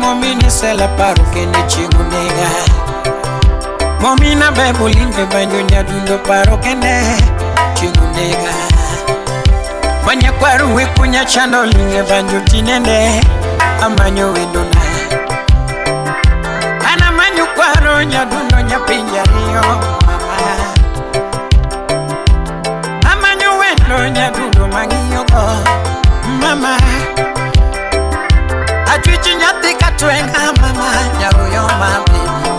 Momini sela paro kende chieng' onega. Momina bebo linde banjo nyadundo paro kende chieng' onega. Manyakwaru wekunya chando linge banjo tinende amanyo wendona. An amanyo kwaro nyadundo nyapinj ariyo mama. Amanyo wendo nyadundo mang'iyogo mama. Achwichi nyathi katwenga mama nyaroyo ma baby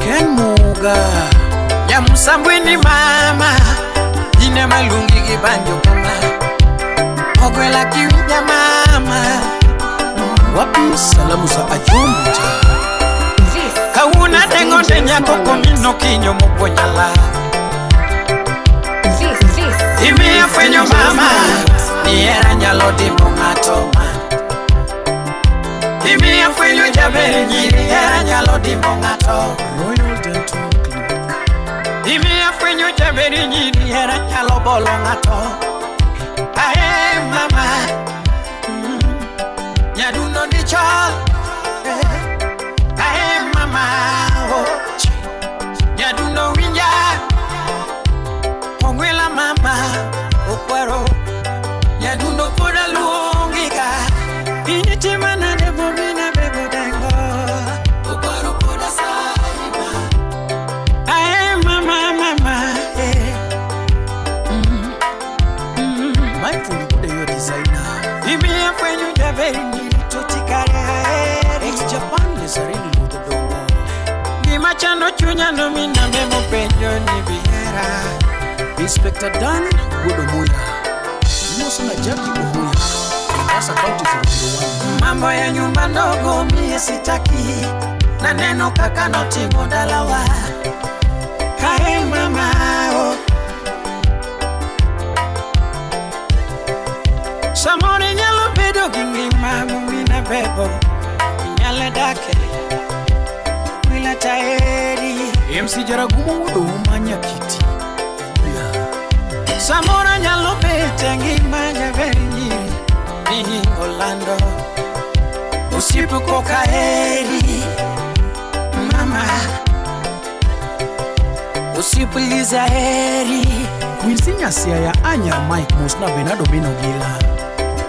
Ken Muga. Nyamusambweni mama Ine malungi gi banjo kama Ogwela kiwinja mama. Wapi salamu za Ajomta? This Kawuono is adengo DJ ne nyako Small Mix. komino kinyo mopuonjala. This Imiya is fwenyo DJ mama Small Mix. Ni hera nyalo dimo ng'ato ma. Imiya fwenyo jaber nyiri hera nyalo dimo ng'ato. Royal Dental Clinic. Imiya fwenyo jaber nyiri hera nyalo bolo ng'ato. Ae mama. Nyadundo dichol. Ae mama oh. Nyadundo winja. Ongwela mama okwaro. Nyadundo pod aluongiga. Initima nade momina bebo dengo. Okwaro pod asayi ma. Ae mama mama eh. Mike Fundi yo designer. Imiya fwenyo jaber nyiri totikare aheri. Ex Japan Lezarini Luther Dongo. Gima chando chunya no minambe mopenjo ni bihera. Inspector Dan Wuod Omuya. Imoso na Jackie Ohuya. Mombasa County 001. Mambo ya nyumba ndogo mie sitaki, na neno kaka notimo dalawa. Kae mama oh. Samoro inyalo bedo gi ngima momina bebo, inyalo dake wila taeri. MC Jaragumo Wuod Ouma Nyakiti. Yeah. Samoro nyalo bet e ngima jaber nyiri ni lando osiep koka heri mama osiep Liza heri. Quincy Nyasia Anya Mike Musna Bernardo Bino Gila.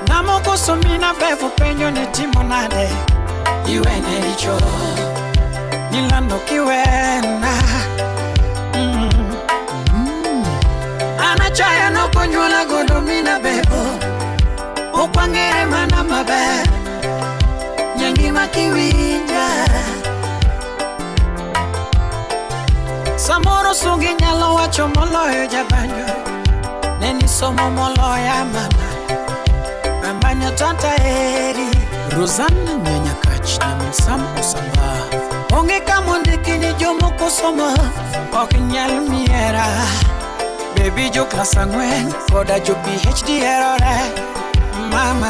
Ng'ama koso mina bevo penjo ni timo nade iwene richo nilando kiwena. Anachaya nokonyuola godo mina bebo okwang'ere mana maber nyangima kiwinja. Samoro sungi nyalo wacho moloyo jabanjo ne ni somo moloya mama amanyo tanta heri. Rosanna Nyanyakach Nyamin Sam Osamba. Onge kamondiki ni jomoko somo ok nyal miera. Baby jo klas 4 koda jo PhD erore mama.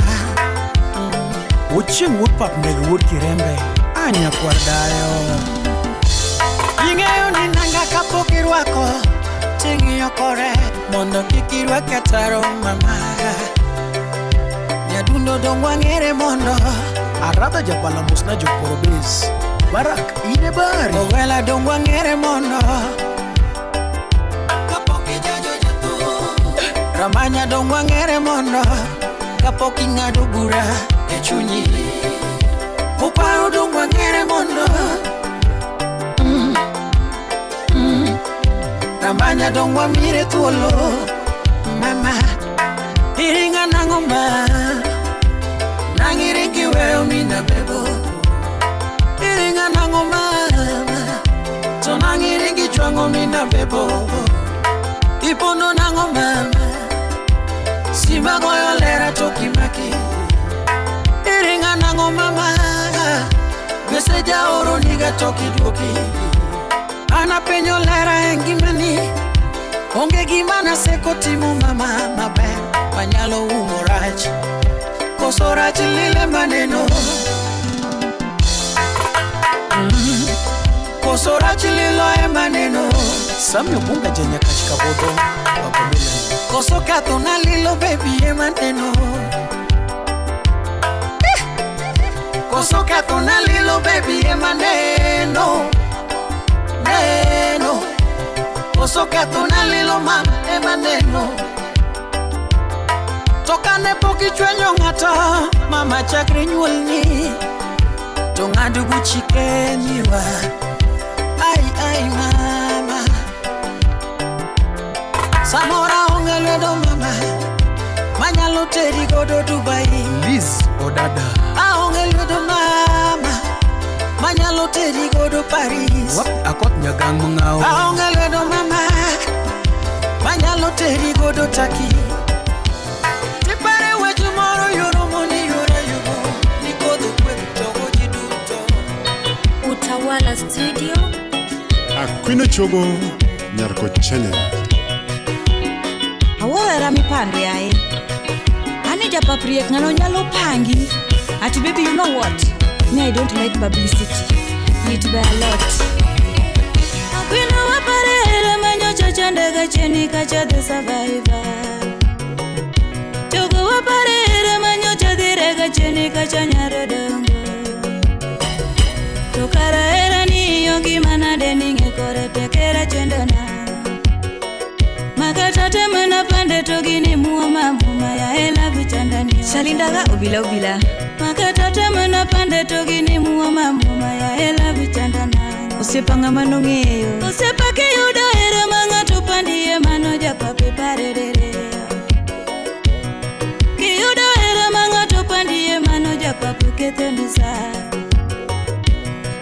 Ochieng' wuod pap ndege wuod Kirembe. Anya kwar dayo. Ing'eyo ni nanga kapok irwako ting'iyo kore mondo kik irwak ataro mama. Nyadundo dong wang'ere mondo Aradha Japala Musna Jokorobes. Barak ine bari. Owela dong wang'ere mondo kapok ijajo jathum. Ramanya dong wang'ere mondo kapok ing'ado bura e chunyi. Uparo dong wang'ere mondo. Ramanya dong wamire thuolo mama. Iringa nang'o ma nang'iringi weyo mina bebo. Iringa nang'o mama to nang'iringi chwang'o mina bebo. Ipondo nang'o mama simba goyo lera to kimaki. Iringa nang'o mama meseja oro niga to kiduoki. An apenjo lera e ngimani onge gima naseko timo mama maber manyalo umo rach koso rach lile maneno. Koso rach lilo e maneno. Sami Obunga Janyakach Kabodho. Baba Melanie. Koso ketho na lilo baby e maneno. Koso ketho na lilo neno baby ema neno neno koso ketho na lilo mama ema neno to kane pok ichwenyo ng'ato mama chakre nyuolni to ng'ad buchi kenyiwa ai ai mama samoro aonge lwedo mama manyalo teri godo Dubai. Liz Odada. Aonge lwedo mama manyalo teri godo Paris. Wap akot nyagang mang'aw. Aonge lwedo mama manyalo teri godo Turkey. Tipare weche moro yoro moni yora yugo ni kodho kweth togo ji duto. Utawala Studio. Akwino Chogo Nyarko Channel. Awuoro hera mipando yaye. Ani japap riek ng'ano nyalo pangi. Ati baby, you know what? Me, I don't like publicity. It be a lot. Akwino wapare hera manyocha chandega cheni kacha the survivor. Chogo wapare hera manyocha dhirega cheni kacha nyarodongo. To kara hera ni yogi manade ning'e kore tekera chendona. Makata temana pande to gini muoma muoma ya hela vichandani. Shalindaga obila obila. Makata temana pande to gini muoma muoma ya hela vichandana. Osiepa ng'ama nong'eyo. Osiepa kiyudo hera ma ng'ato pandie mano japape parerere. Kiyudo hera ma ng'ato pandie mano japape ketho ni sa.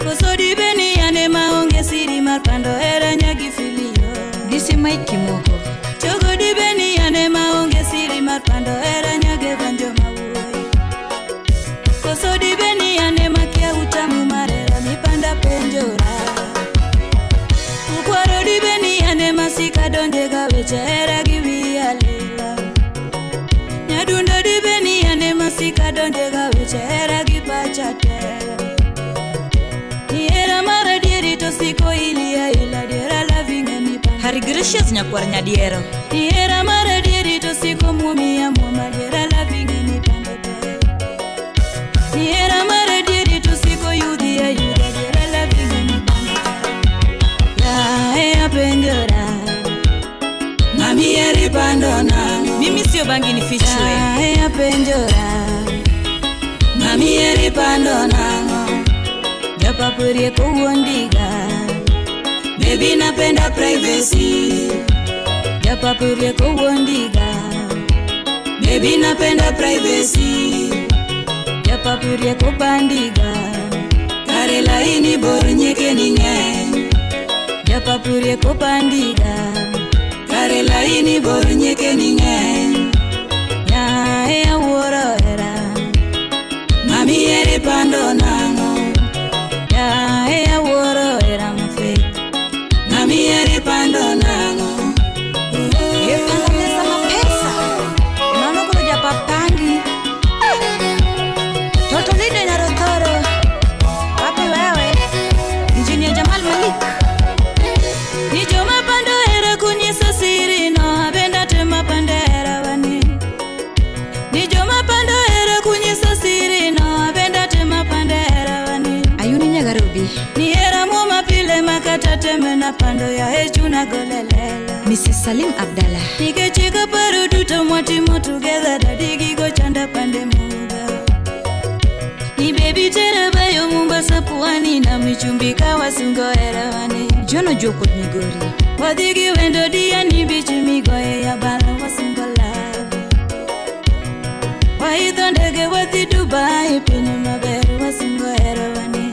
Koso dibe ni ane maonge siri mar pando hera nyagi filio. Disi Mike Kimoko. Chogo dibe ni ane maonge siri mar pando hera nyage banjo mawuoyi. Koso dibe ni ane makia utamu mar hera mipanda penjora. Ukwaro dibe ni ane masika donje ga weche hera gi wiya lila. Nyadundo dibe ni ane masika donje ga weche hera gi pacha te. Ni hera mar adieri to siko ilia ila diera loving ni panda. Harry Gracious nyakwar nyadiero. Ni hera mar adieri to siko muomi amuoma diera loving ni pando te. Ni hera mar adieri to siko yudhi ayudha diera loving ni pando te. Yae apenjora. Mami eri pando nang'o? Mimi sio bangi nifichwe. Yae apenjora. Mami eri pando nang'o? Japapurie kowuondiga. Baby napenda privacy. Japapurie kowuondiga. Baby napenda privacy. Japapurie kobandiga. Kare laini bor nyeke ni ng'eny. Japapurie kobandiga. Kare laini bor nyeke ni ng'eny. Yae awuoro hera. Mami ere pando nang'o? Yae awuoro hera mafek. Mami ere pando nang'o? E panga pesa mapesa. Mano koro japap pangi. Toto Lido Nyarothoro. Wapi wewe? Engineer Jamal Malik. Ni joma pando hera kunyiso siri no abenda tema pando hera wani. Ni joma pando hera kunyiso siri no abenda tema pando hera wani. Ayuni Nyagarobi. Ni hera muoma pile makata teme na pando ya echuna golelela. Mrs. Salim Abdallah. Nikech kaparo duto mwatimo together dadi gigo chanda pande muga. Ni baby tera bayo Mombasa pwani na michumbika wasungo hera wani. John Ojuok kod Migori. Wadhi gi wendo diani beach migoye ya bala wasungo love. Waidho ndege wadhi Dubai piny maber wasungo hera wani.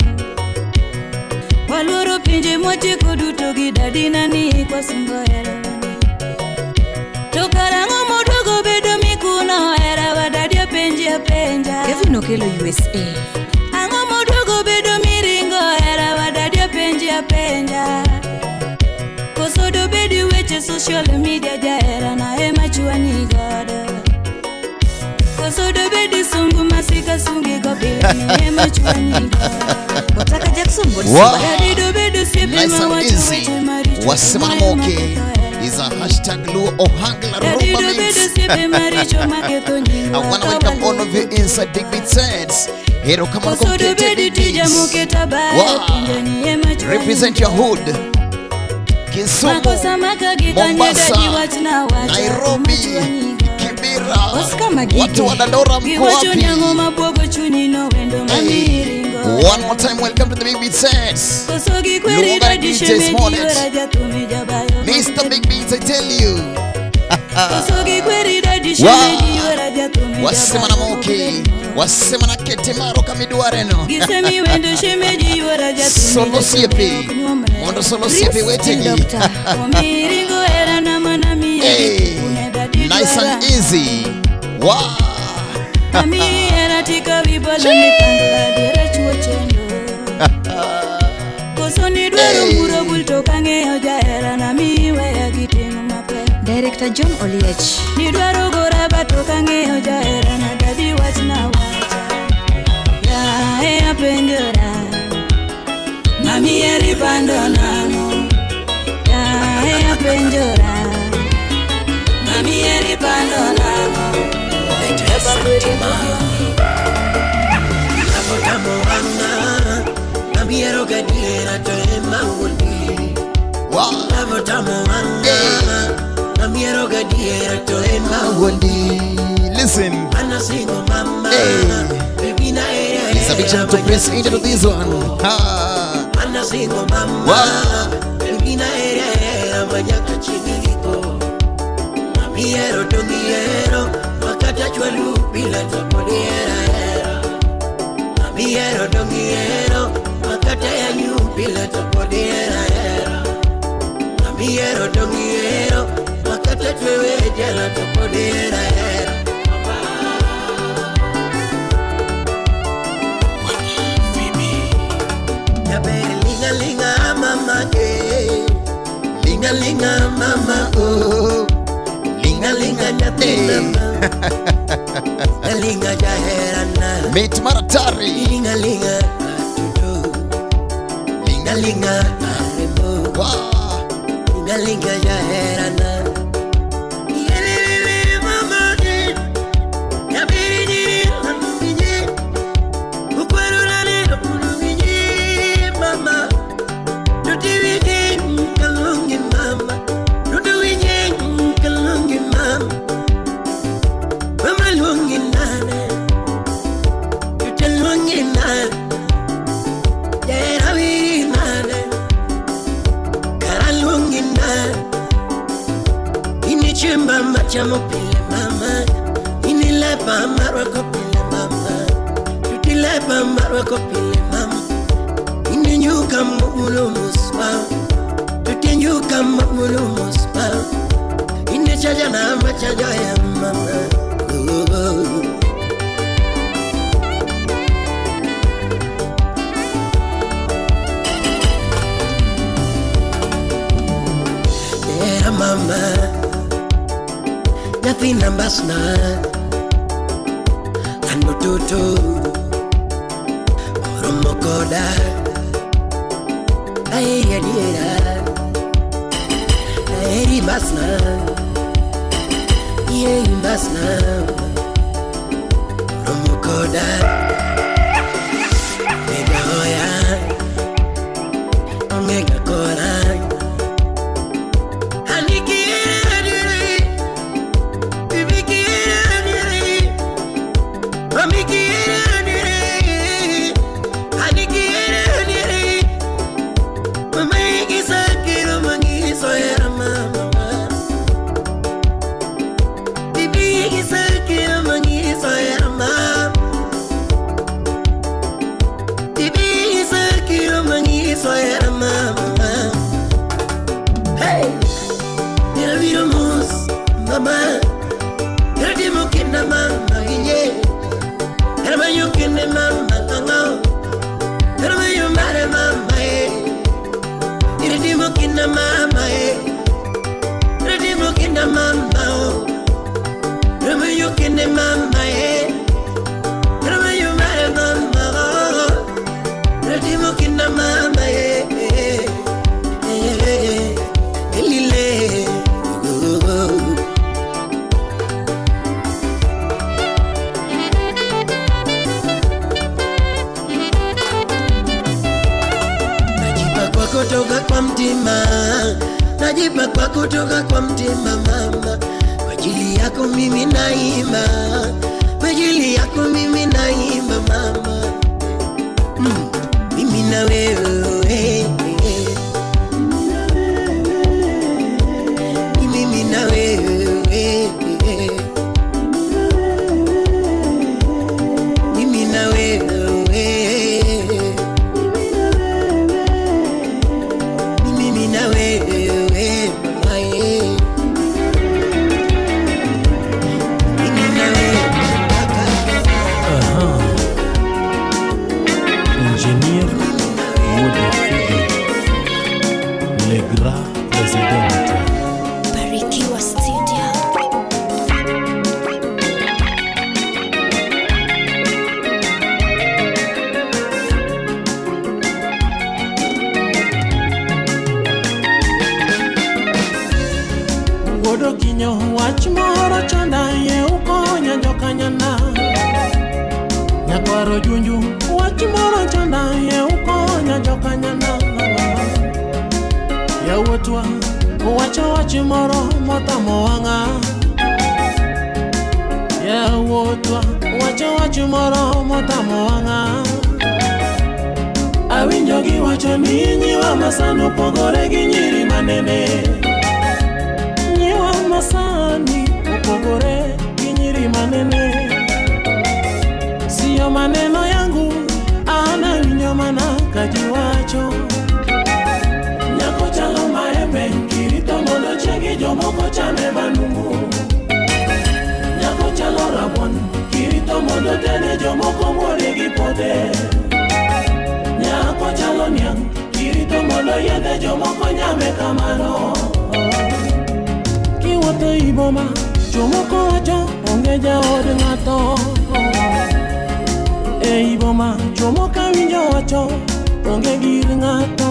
Waluoro pinje mwachiko duto gi dadina ni kwasungo hera wani. To karang'o moduogo bedo mikuno hera wa dadi apenji apenja. Kevin Okelo USA. Ang'o moduogo bedo miringo hera wa dadi apenji apenja. Koso dobedi weche social media jahera na ema chwanyi godo. Koso dobedi sungu masika sungi go pile ni ema chwanyi godo. Otaka Jackson Wa- Dadi dobedo osiepe Nice and mawacho easy. weche maricho Wasema to na ma ema moke. ketho hera. Is a hashtag Luo Ohangla Dadi Rumba dobedo Mix. osiepe maricho maketho I nyingwa wanna ka welcome all of you waluwo. inside Big Beat Sets. Erokamano Koso kuom kete dobedi Big tija Beats. moketa bae Wow. penjo ni ema chwanyi Represent your hood. Kisumu, Makosa makagi kanye Mombasa, dadi wachna wacha Nairobi, Kibera, Oscar Magige. watu wa Dandora mko Giwacho wapi? ni ang'o mabwogo chunyi no wendo mamiringo One more time, welcome to the Big Beat Sets. Koso gikweri Luonga dadi DJ shemeji Smollett. yora jathumi jabayo Mr. Big Beats, I tell you. Koso gikweri dadi Wow. shemeji yora jathumi Wasema na Moki, wasema na Ketemaro kamidwareno. Gisemi wendo shemeji yora jathumi Solo jathumi siepe. ok nyuomre. Mondo solo siepe wetegi. Doctor. Omiringo era na mana miye Hey, une dadi nice dwara. and easy. Wow. Ami era tika wibola mipando adiera chuo chendo Koso ni dwaro Hey. muro bul to kang'eyo jahera na miweya gi ting' mapek Director John Oliech. Ni dwaro gora ba to kang'eyo jahera na dadi wachna wacha Yae apenjora Mami eri pando nang'o Yae apenjora Mami eri pando nang'o Amiero gadiera to ema wuondi Wow. Lavo tamo wanga Amiero gadiera to ema Wendy, listen. Ana singo mama Hey. Baby na era It's a big shout out to Prince Angel to this one. Ha. Ana singo mama Wow. Baby na era era manyaka chigiko Amiero dongiero Makata chwalu bila topodiera era Amiero dongiero Makata ya nyu bila topodiera era Amiero dongiero Makata twewe jela topodiera era Jaber linga linga mama eh Linga linga mama oh Linga linga nyathi Hey. mama Linga jaherana Mit maratari. Linga linga atudo Linga linga aremo Wow. Linga linga jaherana Yelelele mama eh Jabiri jiri langinye Ukwerulane ulunginye mama Tutiwije kalungi mama Tutuwije kalungi mama Mama lungi nane Tutelungi nane Jerawiri nane Karalungi nane Inichimba machamo pile mama Inilepa marwako pile mama Tutilepa marwako pile mama Ininyuka mubulu muswa Tutinyuka mubulu muswa Inichaja na machaja ya mama Oh, oh. Yeah, mama Nyathina mbasna An ototo Oromo koda Aheri adiera Aheri mbasna Iye mbasna Oromo koda Mega hoya Ongega kora Hey! Mama, mama, yeah. Mama, mama, eh. Mama, eh. Mama, oh. Mama, eh. Mama, oh. Mama, eh. Eh, eh, eh. Elile. Kutoka kwa mtima, najipa kwa kutoka kwa mtima mama, kwa ajili yako mimi naimba, kwa ajili yako mimi naimba mama. Mimi na wewe, mimi na wewe, mimi na wewe, mimi na wewe mama, eh. Mimi na wewe kaka. Aha. Ingénieur Mode Figo, le grand président. Barikiwa Studio. Wuodo kinyo wach moro chanda ye ukonya jokanyana. Nyakwaro junju wach moro chanda ye ukonya jokanyana. Yawuotwa wacho wach moro motamo wang'a. Yawuotwa wacho wach moro motamo wang'a. Awinjo giwacho ni nyiwa masani opogore gi nyiri manene. Nyiwa masani opogore gi nyiri manene. Siyo maneno yangu, an awinjo mana ka ji wacho. Nyako chalo maembe, kirito mondo chiegi jomoko chame manumu. Nyako chalo rabuon, kirito mondo tene jomoko muode gi pote. Nyako chalo niang', kirito mondo yiedhe jomoko nyame kamano. Kiwuotho ei boma, jomoko wacho onge jaod ng'ato. Ei boma, jomoko awinjo wacho onge gir ng'ato.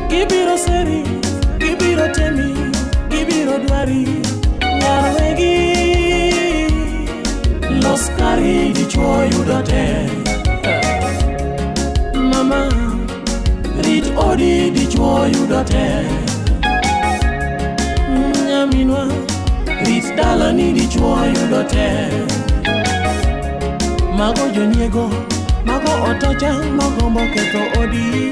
Gibiro seri, gibiro temi, gibiro dwari, nyar wegi. Los kari dichuo yudo tek. Mama, rit odi dichuo yudo tek. Nyaminwa, rit dalani dichuo yudo tek. Mago jonyiego, mago otocha magombo ketho odi.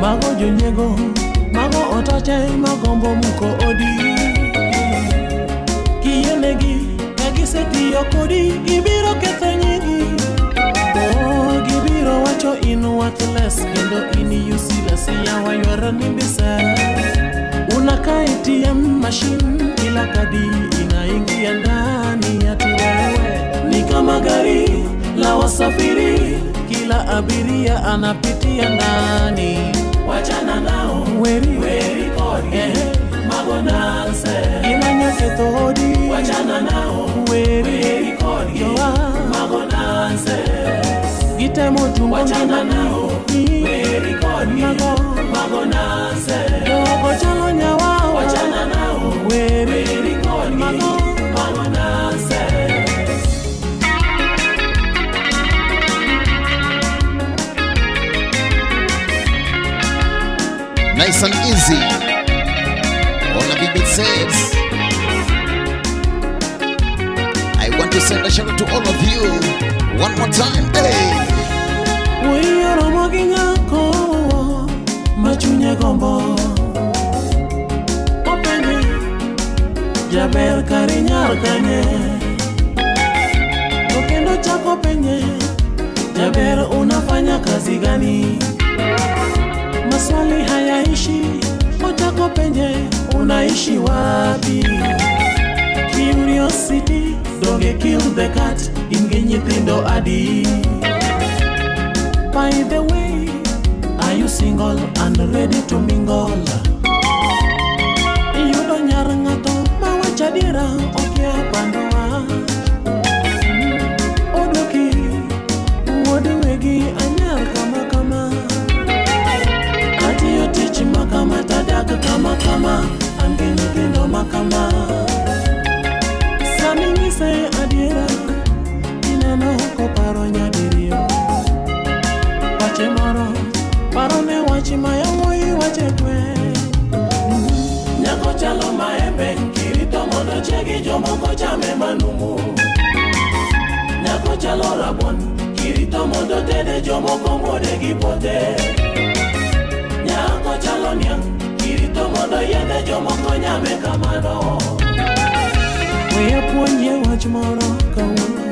Mago jonyiego, mago otoche magombo muko odi. Kiyienegi ka gisetiyo kodi, gibiro ketho nyingi. Oh, gibiro wacho in worthless kendo in useless, yawa yware ni mbisa. Unakaa ATM machine ila kadi inaingia ndani ati wewe ni kama gari la wasafiri, kila abiria anapitia ndani. Wachana nao, weri weri kodgi, mago nonsense. Gimanyo ketho odi, wachana nao, weri weri kodgi, jowa mago nonsense. Gitemo tungo wachana nao, weri kodgi, mago mago nonsense. Jogo chalo nyawawa, wachana nao, weri weri kodgi, mago mago nonsense. Nice and easy. On a big says. I want to send a shout out to all of you. One more time. Hey. Wuoyi oromo gi nyako ma chunye gombo. Openje jaber kari nyar kanye. To kendo chako penje jaber unafanya kazi gani? Maswali hayaishi, ochako penje unaishi wapi? Curiosity donge kill the cat, in gi nyithindo adi? By the way, are you single and ready to mingle? Iyudo nyar ng'ato ma wacho adiera okia pando wach. Odwoki wuod wegi anyar kama kama. Atiyo tich ma kama tadak kama kama, an gi nyithindo ma kama. Sami nyise adiera, ineno koparo nyadiriyo. Pache moro Jomoko chame manumu. Nyako chalo rabuon, kirito mondo tede, jomoko muode gi pote. Nyako chalo niang', kirito mondo yiedhe, jomoko nyame kamano. We apuonjie wach moro kawuono.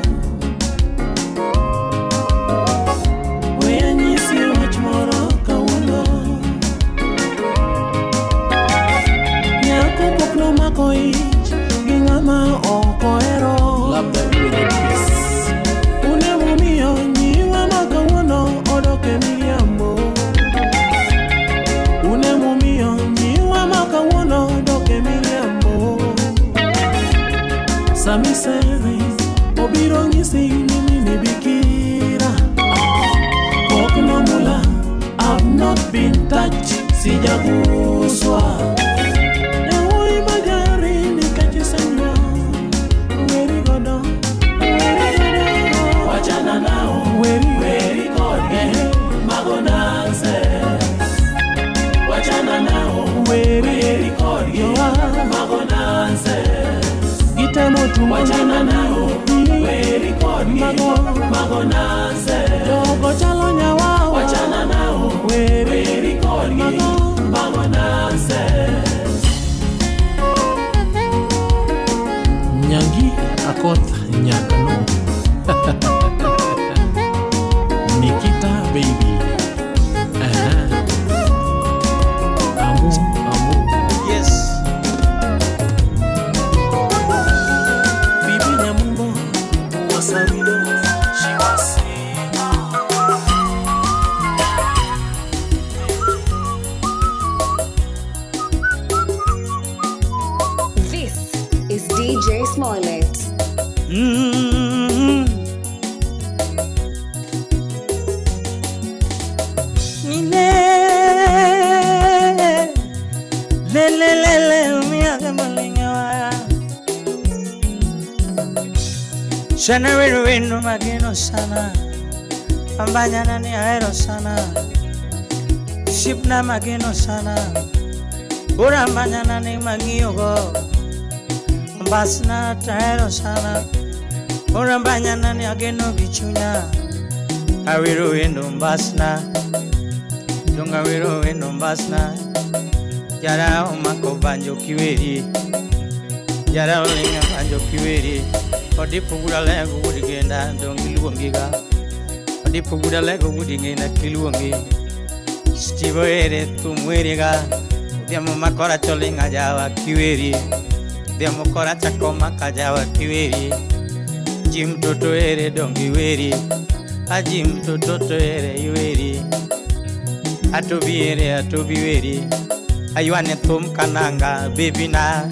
We anyisi wach moro kawuono. Nyako pok nomako ich gi ng'ama ok ohero. Labda iwe red face. Une momiyo nyiwa ma kawuono odok e miriambo. Une momiyo nyiwa ma kawuono odok e miriambo. Sami sere obiro nyisi ni mini bikira. Pok nomula, I've not been touched, sijaguswa. Yawuoyi magari nikech isenyuol, weri godo, weri godo. Wachana nao, weri, weri kodgi, mago nonsense. Wachana nao, weri, weri kodgi, mago nonsense. Gitemo tumo wachana nao, weri kodgi, mago nonsense. Jogo chalo nyawawa, wachana nao, weri, weri kodgi, mago nonsense. Nyangi Akoth Nyakano. Nikita baby. Aha. Amu amu. Yes. Bibi Nyamumbo was a widow, she was single. This is DJ Smollett. Nile, le le le le, miaga malinga. Sana wenu wenu mageno sana, ambanya ni ahero sana, sipna mageno sana, ora ambanya ni mang'iyogo, ambasna tahero sana, ora ambanya ni ageno gi chunya, awero wendo mbasna. Donga wero wendo mbasna, jara omako banjo kiweri, jara olinga banjo kiweri, odipo gura lego wudi genda dongi luongiga, odipo gura lego wudi genda kiluongi, Steve ere tumweriga, odhiambo makora cholinga jawa kiweri, odhiambo kora chako maka jawa kiweri, Jim toto ere dongi weri, a Jim toto to ere iweri. Atobi ere atobi weri, aywane thum kananga baby na,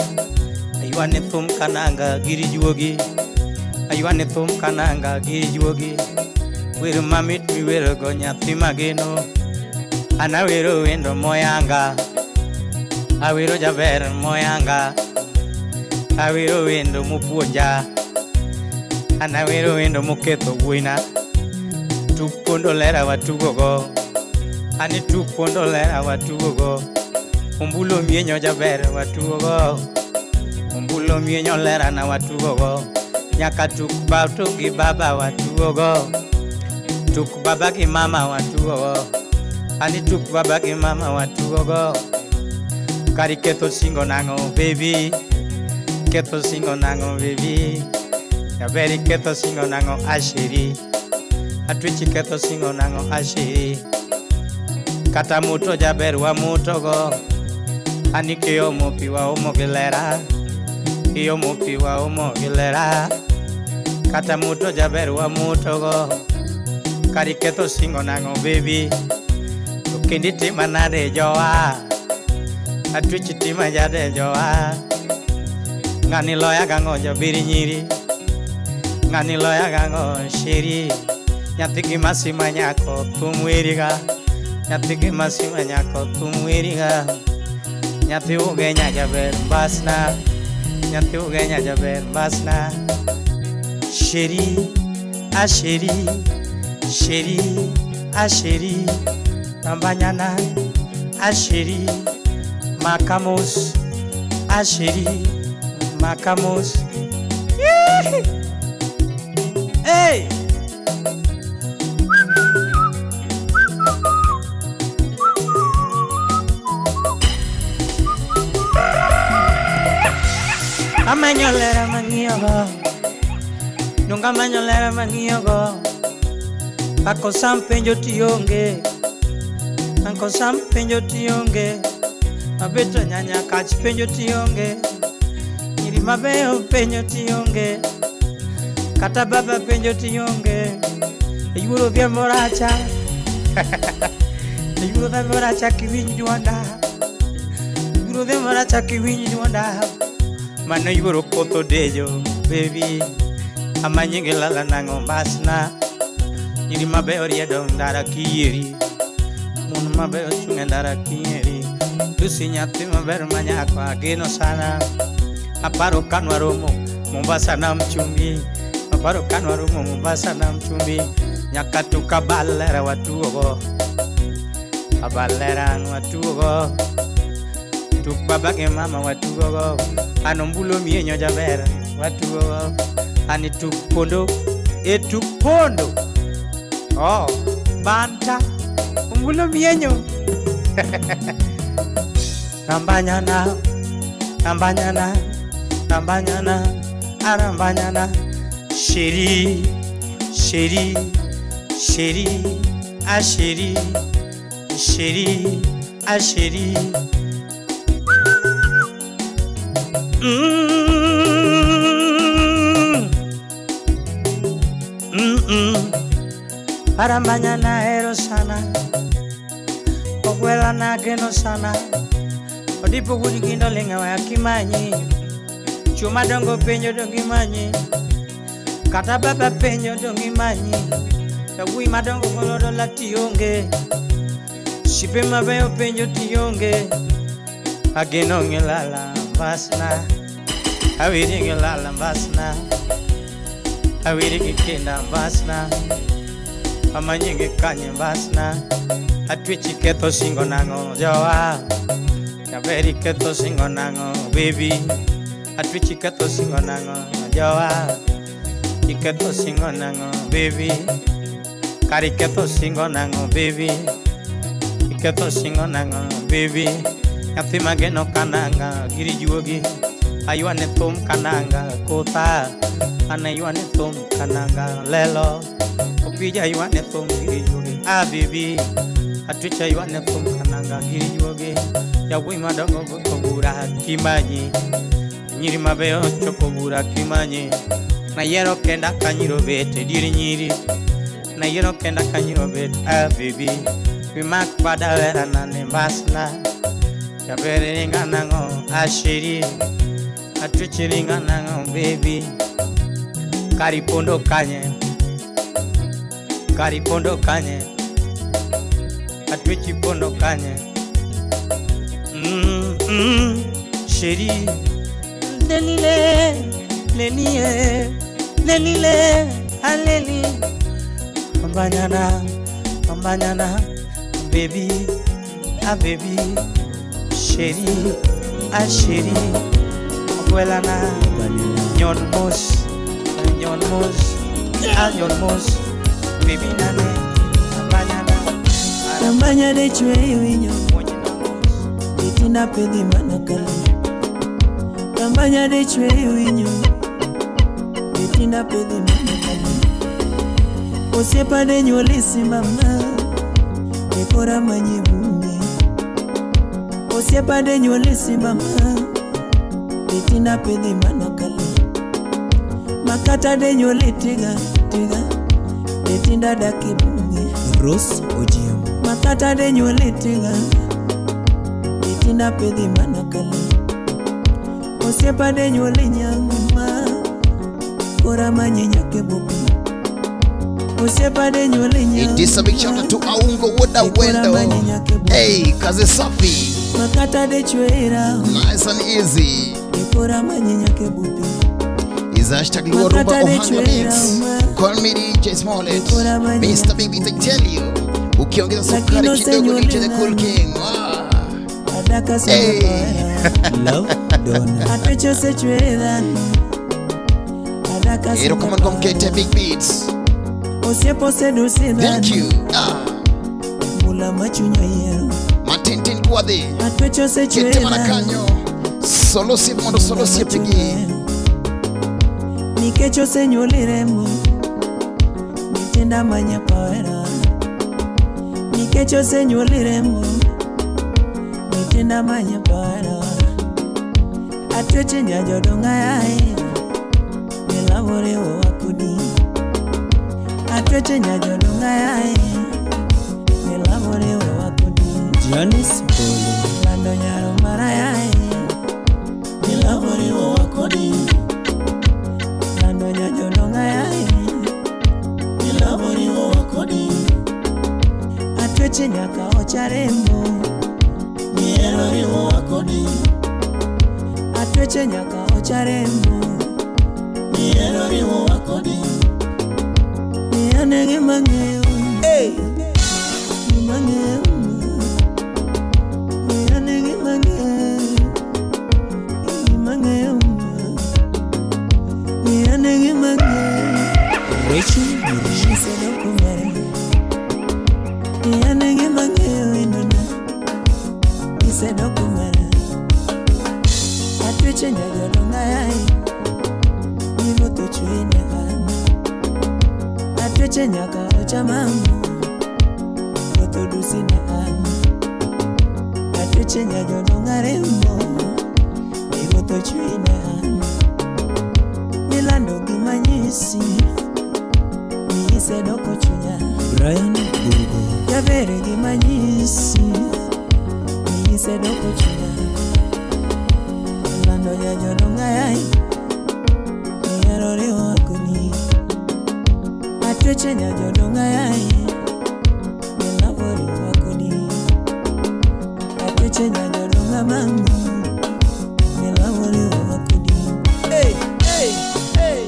aywane thum kananga giri juogi, aywane thum kananga giri juogi, wer mamit miwero go nyathi mageno, an awero wendo moyanga, awero jaber moyanga, awero wendo mopuonja, an awero wendo moketho wuoyina, tuk pondo lera watugogo. Ani tuk pondo lera watugogo, ombulo mienyo jaber watugogo, ombulo mienyo lera na watugogo, nyaka tuk bato gi baba watugogo, tuk baba gi mama watugogo, ani tuk baba gi mama watugogo, kari ketho singo nang'o baby, ketho singo nang'o baby, jaberi ketho singo nang'o asheri, atwichi ketho singo nang'o asheri. Kata muto jaber wa mutogo, ani kiyomo pi waomo gi lera, kiyomo pi waomo gi lera. Kata muto jaber wa mutogo, kari ketho singo nang'o baby, to kendi tima nade jowa, atwichi tima jade jowa. Ng'ani loya gang'o jabiri nyiri, ng'ani loya gang'o sheri, nyathi gi masima nyako thum weriga. Nyathi gi masima nyako thum weriga, nyathi ugenya jaber mbasna, nyathi ugenya jaber mbasna. Sheri, a sheri, sheri, a sheri, tambanyana, a sheri, makamos, a sheri, makamos. Hey! Amanyo lera mang'iyogo, donge amanyo lera mang'iyogo. Ako Sam penjo tionge, Uncle Sam penjo tionge, Abeto nyanya kach penjo tionge, nyiri mabeyo penjo tionge, kata baba penjo tionge. Eyuoro dhiambo racha, eyuoro dhiambo racha kiwinj dwonda, eyuoro dhiambo racha kiwinj dwonda. Mano yuoro koth odejo, baby, amanyi gi lala nang'o mbasna. Nyiri mabeyo riedo ndara kiyieri, mon mabeyo chung' e ndara kiyieri. Lucy nyathi maber manyako ageno sana. Aparo kanwaromo Mombasa nam chumbi, aparo kanwaromo Mombasa nam chumbi. Nyaka tukabal lera watuogo, abal lera watuogo. Tuk baba gi mama watugogo, an ombulo mienyo jaber watugogo. Ani tuk pondo, e tuk pondo. Oh, banta, ombulo mienyo. Rambanyana, rambanyana, rambanyana, arambanyana. Chérie, chérie, chérie, ah chérie, chérie, ah chérie. Mm. Mm -mm. Arambanyana ero sana, ogwela na geno sana. Odipo gudi gindo linga wa kimanyi, chuma dongo penjo dongi manyi, kata baba penjo dongi manyi. Yawuoyi madongo golo dola tionge, sipe mabeyo penjo tionge. Ageno ngilala mbasna, awiri ngilala mbasna, awiri gikinda mbasna, amanyingi kanye mbasna. Atwichi ketho singo nang'o jowa, jaberi ketho singo nang'o baby. Atwichi ketho singo nang'o jowa, iketho singo nang'o baby. Kari ketho singo nang'o baby, iketho singo nang'o baby. Nyathi mageno kananga giri juogi, aywane thum kananga kotha, an aywane thum kananga lelo. Opija aywane thum giri juogi, ah baby. Atwicha aywane thum kananga giri juogi. Yawuoyi madongo gogo bura kimanyi, nyiri mabeyo choko bura kimanyi. Nayiero kenda ka nyiro bet e dier nyiri, nayiero kenda ka nyiro bet, ah baby. Wimak bada wera nane mbasna, jaber ringa nang'o ah chérie, atwichi ringa nang'o baby. Kari pondo kanye, kari pondo kanye, atwichi pondo kanye. Mm, chérie, lelile, lelie, lelile, aleli. Ambanyana, ambanyana, baby, ah baby, chérie, ah chérie. Ogwelana, nyon mos, nyon mos, ah nyon mos, baby nane, ambanyana. Ambanya de chwe winyo, itinda pedhi mana kale. Ambanya de chwe winyo, itinda pedhi mana kale. Osiepa de nyuoli simama, ekora manyi bunge. Osiepa de nyuoli simama, itinda pedhi mana kale. Makata de nyuoli tiga tiga, itinda daki bunge. Rose Ojiambo. Makata de nyuoli tiga, itinda pedhi mana kale. Osiepa de nyuoli nyang'uma, kora manyi nyake bopi. Osiepa de nyuoli nyang'uma. It is a big shout out to Aungo Woda Wendo. Hey, kazi safi. Makata de chwera, Nice and easy. ekora manyi nyake bopi. Is hashtag Luo Rumba Ohangla Mix. Call me DJ Smollett. Mr. Big they tell you. Ukiongeza sukari kidogo DJ the Cool King. Wow. Adaka Hey. Love Donna. Apecho sechwera, Kata Erokamano kuom kete big beats. Osiepo osedusi dhano. Thank you. Ah. Mula ma chuny oyiero. Matintin kwadhi. Atwecho osechwe Kete mana dhano. kanyo. Solo osiep mondo solo osiepegi. Nikech osenyuoli remo. Nyithinda manyapawera. Nikech osenyuoli remo. Nyithinda manyapawera. Atweche nyajodonga yae. Milawore wakudi. Atweche nyajodonga yae. Milawore wakudi. Janice Bolo. Lando nyaro mara yae. Milawore wakudi. Lando nyajodonga yae. Milawore wakudi. Atweche nyaka ocharemo. Mihero riwo wakodi. Atweche nyaka ocharemo. Mihero riwo wakodi. Mianege mang'eyo. Hey. Mang'eyo. Mianege mang'eyo. Mang'eyo. Mianege mang'eyo. Rachel Mrisho. Isedokumere. Mianege mang'eyo inona. Isedokumere. Atweche nyajodonga yae. Iruoth ochwene an. Atweche nyaka ochamamo. Ruoth odusi ne an. Atweche nyajodonga remo. Iruoth ochwene an. Milando gima nyisi. Ni isedoko chunya. Brian Bugo. Jaber gima nyisi. Ni isedoko chunya. Lando nyajodonga yae. Mihero riwo kodi. Atweche nyajodonga yae. Milavo riwo kodi. Atweche nyajodonga mama. Milavo riwo kodi. Hey, hey, hey.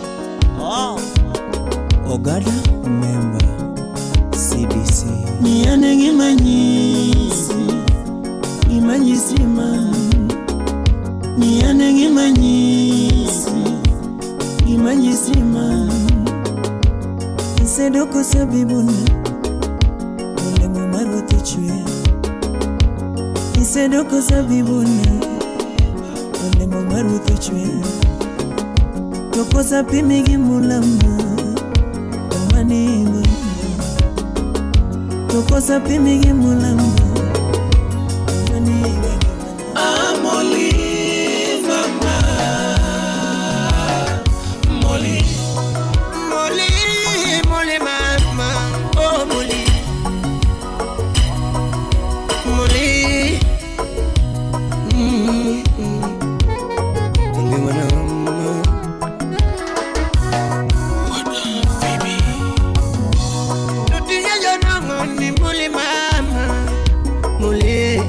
Oh. Ogada member CDC. Miane gima nyisi. Gima nyisi ma. Miane gima nyisi. Gima nyisi ma. Isedoko sabibuna. Olemo mar ruoth ochwe. Isedoko sabibuna. Olemo mar ruoth ochwe. To kosa pimi gi mulama. Omanigo. To kosa pimi gi mulama. Omanigo. Amoli mama Molly Molly Molly mama oh Molly Molly mm mm mama Tutinya jonongo ni Molly mama Molly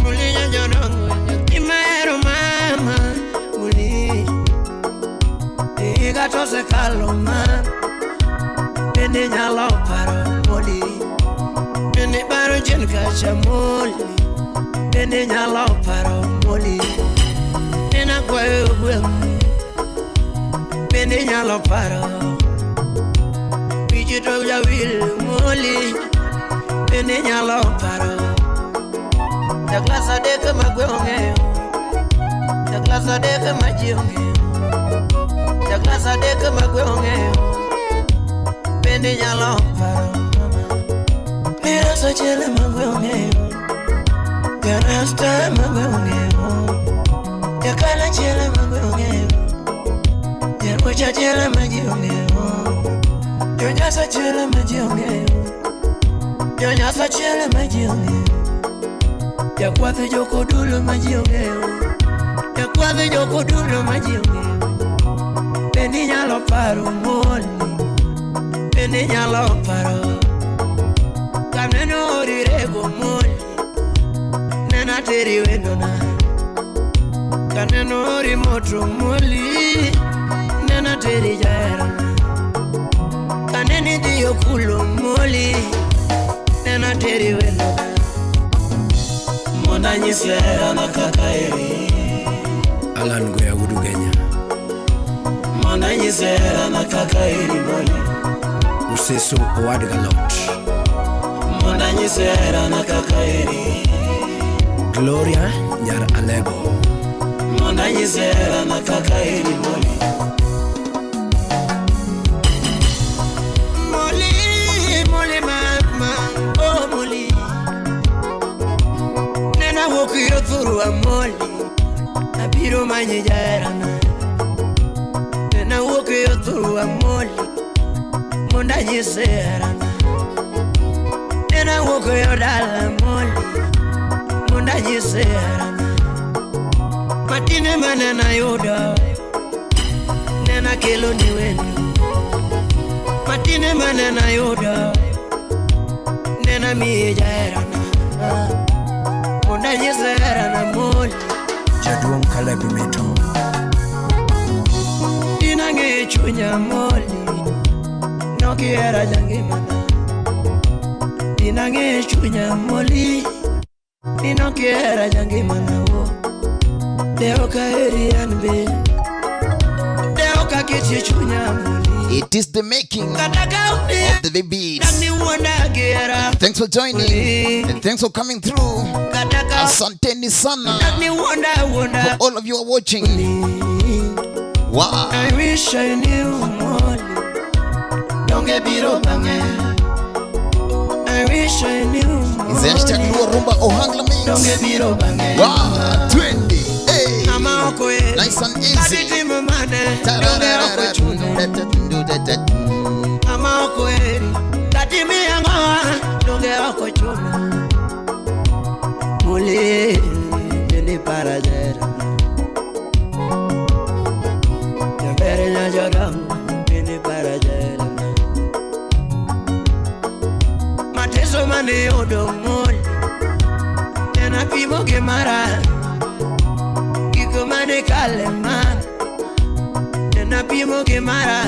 Muli nyajonongo imero mama muli Iga tose kalo ma Bende nyalo paro muli Bende baro jen kacha muli Bende nyalo paro muli Nena kwayo gweng Bende nyalo paro Biji to jawil muli Bende nyalo paro Jaklasa deke magwe ong'eyo Jaklasa deke ma ji ong'eyo Jaklasa deke magwe ong'eyo Bende nyalo paro Mirasa chele magwe ong'eyo Jarasta magwe ong'eyo Jakala chele magwe ong'eyo Jarwacha chele ma ji ong'eyo Jonyasa chele ma ji ong'eyo Jonyasa chele ma ji ong'eyo Jakwath jokodulo ma ji ong'eyo Jakwath jokodulo ma ji ong'eyo Bende inyalo paro Molly Bende inyalo paro Kaneno orirego Molly Nena teri wendona Kaneno ori moto Molly Nena teri jaherana Kaneni dhiyo kulo Molly Nena teri wendona Mona nyisi herana kaka eri Alan Goya Wudu Kenya. Mondo anyise herana kaka eri Molly. Useso owad galot. Mondo anyise herana kaka eri. Gloria nyar Alego. Mondo anyise herana kaka eri Molly. Molly, Molly mama, oh Molly. Nena wuok yo thurwa Molly, abiro manyi jaherana. Nena wuok yo thurwa Molly, mondo anyise herana. Nena wuok yo dala Molly, mondo anyise herana. Matine mane nayudo, nena kelo ni wendo. Matine mane nayudo, nena miyi jaherana. Mondo anyise herana Molly. Jaduong' Caleb Mito. Dinang'e chunya Molly, nokihera jangimana. Dinang'e chunya Molly, ninokihera jangimana wo. De ok aheri an be, de ok akechi chunya Molly. It is the making Kata ka of the big beats. Dak ni wuonda gi hera. Thanks for joining and thanks for coming through. Kata ka Asanteni sana dak ni wuonda wuonda. for all of you who are watching. Wow. I wish I knew Molly. Donge biro bang'e. I wish I knew Is hashtag Luo Rumba Ohangla Mix. Donge biro bang'e. Wow, 20. Hey. Ng'ama ok oheri. Nice and easy. Adhi timo mane. Donge ok ochuno. Ng'ama ok oheri. Kata imiya ang'owa. Donge ok ochuno. Molly, bende para jahera. Jaber nyajodongo, bende para jahera. Mateso mane yudo Molly, en apimo gi mara. Gigo mane kale ma, en apimo gi mara.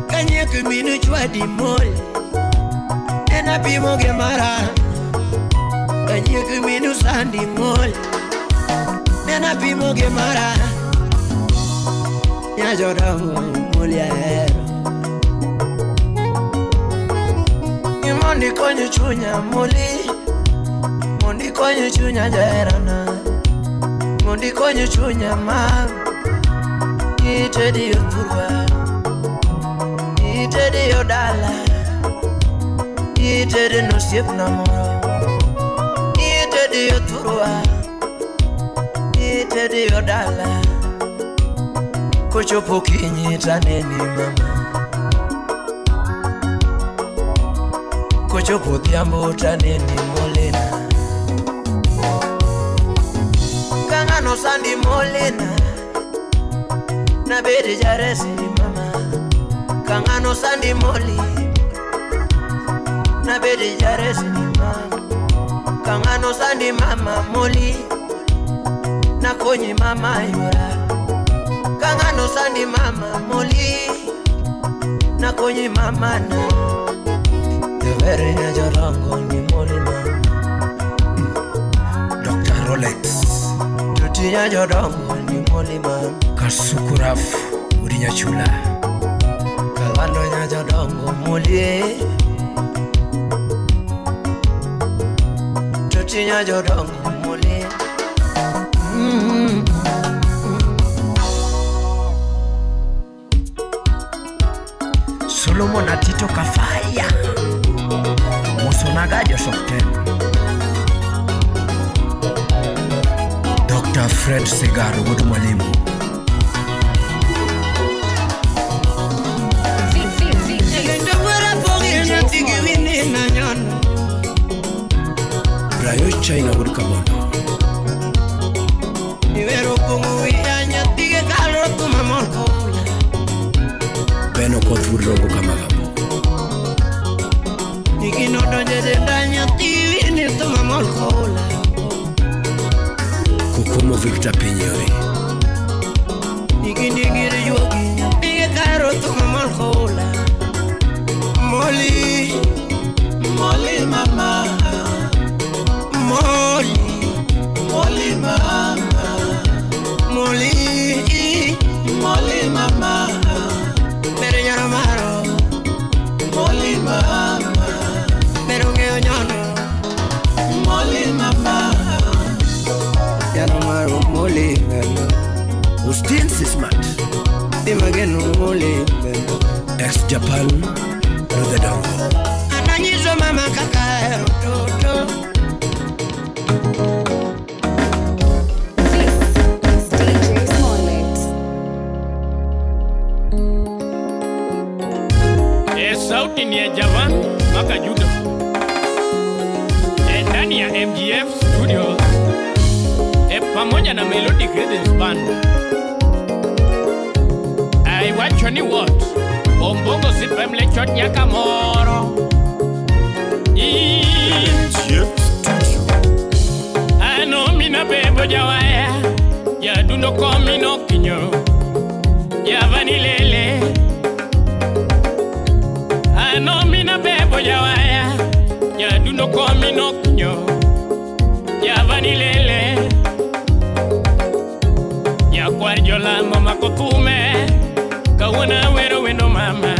Kanyiek minu chwadi Molly, en apimo gi mara. Kanyiek minu sandi Molly, en apimo gi mara. Nyajodongo Molly ahero. Mondo ikony chunya Molly, mondo ikony chunya jaherana, mondo ikony chunya ma. Itedi yo thurwa, itedi yo dala, itedi nosiepna moro. Itedi yo thurwa, itedi yo dala. Kochopo kinyi taneni mama, kochopo odhiambo taneni Molina. Ka ng'ano sandi Molina, nabed jaresi mama. Ka ng'ano sandi Molly, nabed jaresi mama. Ka ng'ano sandi mama Molly, nakonyi mama yora. Ka ng'ano sandi mama Molly, nakonyi mama na. Jaber nyajodongo ni Molly mama. Dr. Rolex. Tuti nyajodongo ni Molly mama. Kasukuraf Udi Nyachula. Kalando nyajodongo Molly. Tuti nyajodongo Molly. Solomon Atito Kafaya. Musonaga Joseph. Dr. Fred Segaro wuod Mwalimu. Kendo wuora pogi nyathi gi wini na nyono. Brayo China wuod Kabondo. Iwero pong'o wiya nyathi gi kalo kuma mor koula. Ben Okoth wuod Rogo Kamagambo. Gino donjo e denda nyathi gi wini thuma mor koula. Kokomo Victor Pinyori. Gini gir juogi nyathi gi kalo thuma mor koula. Molly, Molly mama, Molly, Molly mama, Molly, Molly mama. MC Smart. Imageno mole Ex Japan Rudhedongo. Ananyiso mama kaka hero toto. This is DJ Smollett. E sauti ni ya Javan mpaka Juda. E ndani ya MGF Studios. E pamoja na Melodic Rhythms Band. Aiwacho ni what? Ombongo sipemle chot nyaka moro. MGF Studio. Ano mina bebo jawaya. Jadundo komi no kinyo. Javanilele. Ano mina bebo jawaya. Jadundo komi no kinyo. Javanilele. Nyakwar jolamo makotume. Kawuono wero wendo mama.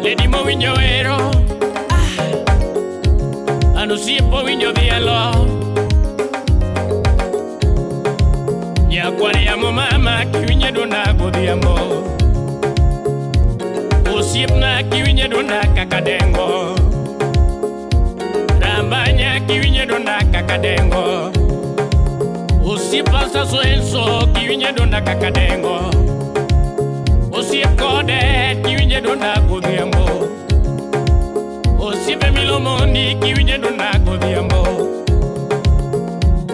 Lady mowinjo wero. An osiepo winjo dhialo. Nyakwar yamo mama kiwinje dwonda godhiambo. Osiepna kiwinje dwonda kaka dengo. Rambanya kiwinje dwonda kaka dengo. Osiepa saso enso kiwinje dwonda kaka dengo. Osiep kode kiwinje dwonda godhiambo. Osiepe milomondi kiwinje dwonda godhiambo.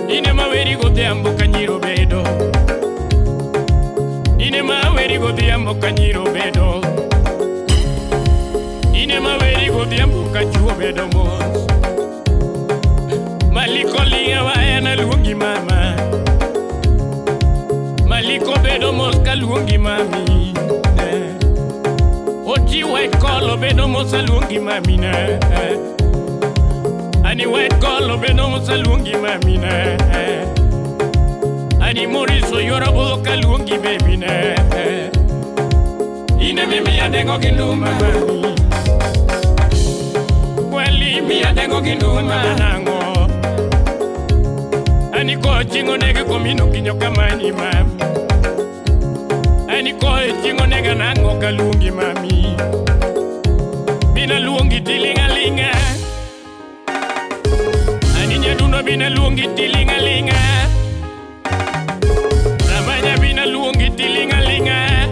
Ine maweri godhiambo ka nyiro bedo. Ine maweri godhiambo ka nyiro bedo. Ine maweri godhiambo ka chuo bedo mos. Maliko ling'a waya naluongi mama. Maliko bedo mos kaluongi mami. Oti white collar bedo mos aluongi mami na. Ani white collar bedo mos aluongi mami na. Ani Moriso yorobo kaluongi baby na. Ine mimi adengo ginduma mami. Kweli mi adengo ginduma nango. Ani ko chingo nege komino kinyo kamani mami. Ani ko chingo nega nango kaluongi mami. Bina luongi tilinga linga. Ani nyadundo bina luongi tilinga linga. Ramanya bina luongi tilinga linga.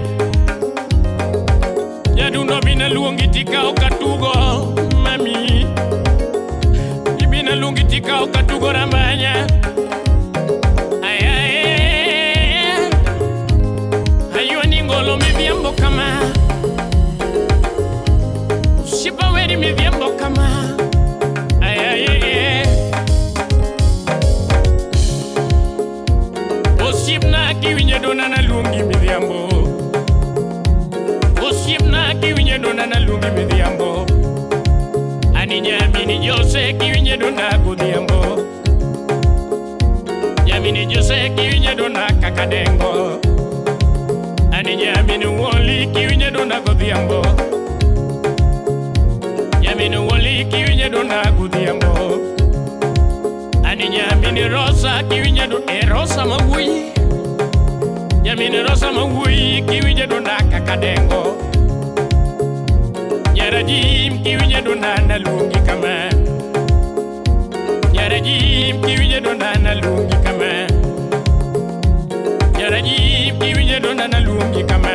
Nyadundo bina luongi tikao katugo mami. Ibina luongi tikao katugo ramanya. Ayuani ngolo midhiambo kama. Ushipa weri midhiambo kama. Ay, ay, ay, ay. Osiepna kiwinjo dwonda naluongi midhiambo. Osiepna kiwinjo dwonda naluongi midhiambo. Ani nyamini Jose kiwinjo dwonda godhiambo. Nyamini Jose kiwinjo dwonda kaka dengo. Ani nyamini Woli kiwinjo dwonda godhiambo. Nyamini Woli kiwinjo dwonda godhiambo. Ani nyamini Rosa kiwinjo dwonda e Rosa mawuoyi. Nyamini Rosa mawuoyi kiwinjo dwonda kaka dengo. Nyarajim kiwinjo dwonda naluongi kama. Nyarajim kiwinjo dwonda naluongi kama. Nyarajim kiwinjo dwonda naluongi kama.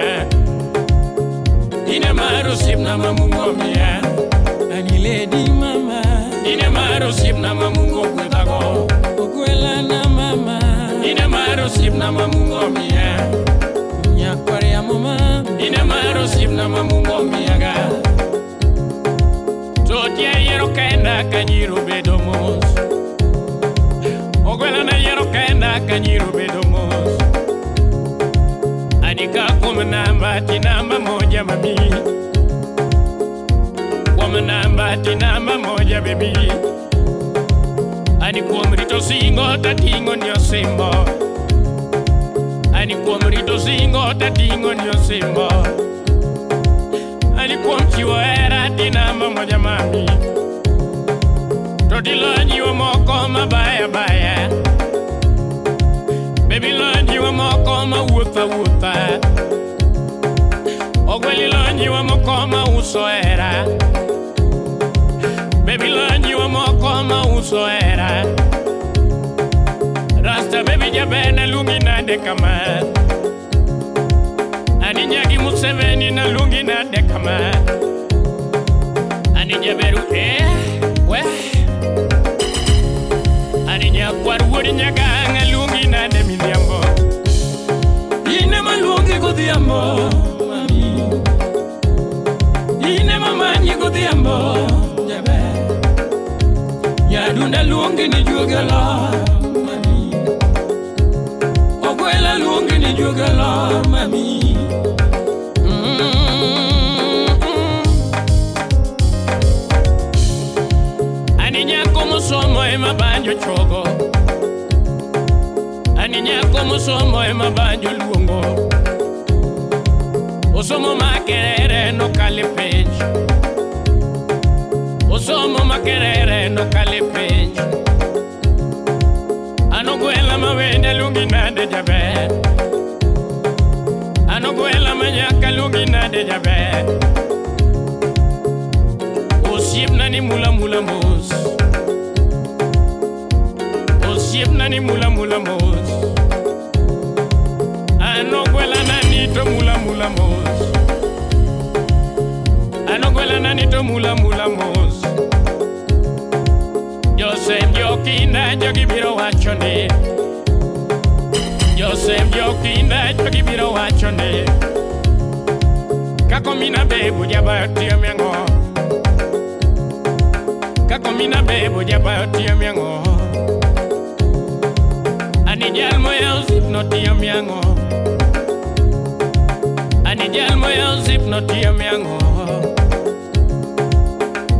Ine mar osiepna ma Mungu omiya. Ani lady mama. Ine mar osiepna ma Mungu ogwedhago. Ogwela na mama. Ine mar osiepna ma Mungu omiya. Nyakwar yamo mama. Ine mar osiepna ma Mungu omiyaga. To tie yiero kenda ka nyiro bedo mos. Ogwela na yiero kenda ka nyiro bedo mos. Andika kuom namba ti namba moja mami. Kuom namba ti namba moja baby. Ani kuom rito singo tating'o ni osimbo. Ani kuom rito singo tating'o ni osimbo. Ani kuom chiwo hera ti namba moja mami. To tilo jiwo moko mabaya baya. Baby lo jiwo moko moko ma wuotho awuotha. Ogwel ilo nyiwa moko ma uso hera. Baby lo nyiwa moko ma uso hera. Rasta baby jaber naluongi nade kama. Ani nyagi Museveni naluongi nade kama. Ani jaberu we. Ani nyakwar wuod Nyagang' aluongi nade midhiambo. In ema luongi godhiambo mami. In ema manyi godhiambo jaber. Nyadunda luongi ni juogi olor mami. Ogwela luongi ni juogi olor mami. Ani nyako mosomo ema banjo chogo. Ani nyako mosomo ema banjo luongo. Osomo Makerere nokale penj. Osomo Makerere nokale penj. An ogwela ma wende luongi nade jaber. An ogwela ma nyaka luongi nade jaber. Osiepna ni mula mula mos. Osiepna ni mula mula mos. An ogwela nani to mula mula mos. An ogwela nani to mula mula mos. Joseph Jokinda jogi biro wacho ni. Joseph Jokinda jogi biro wacho ni. Kako mina bebu jabayo tiyo miang'o. Kako mina bebu jabayo tiyo miang'o. Ani jal moyawo zip no tiyo miang'o. Ani jal moyawo zip no tiyo miang'o.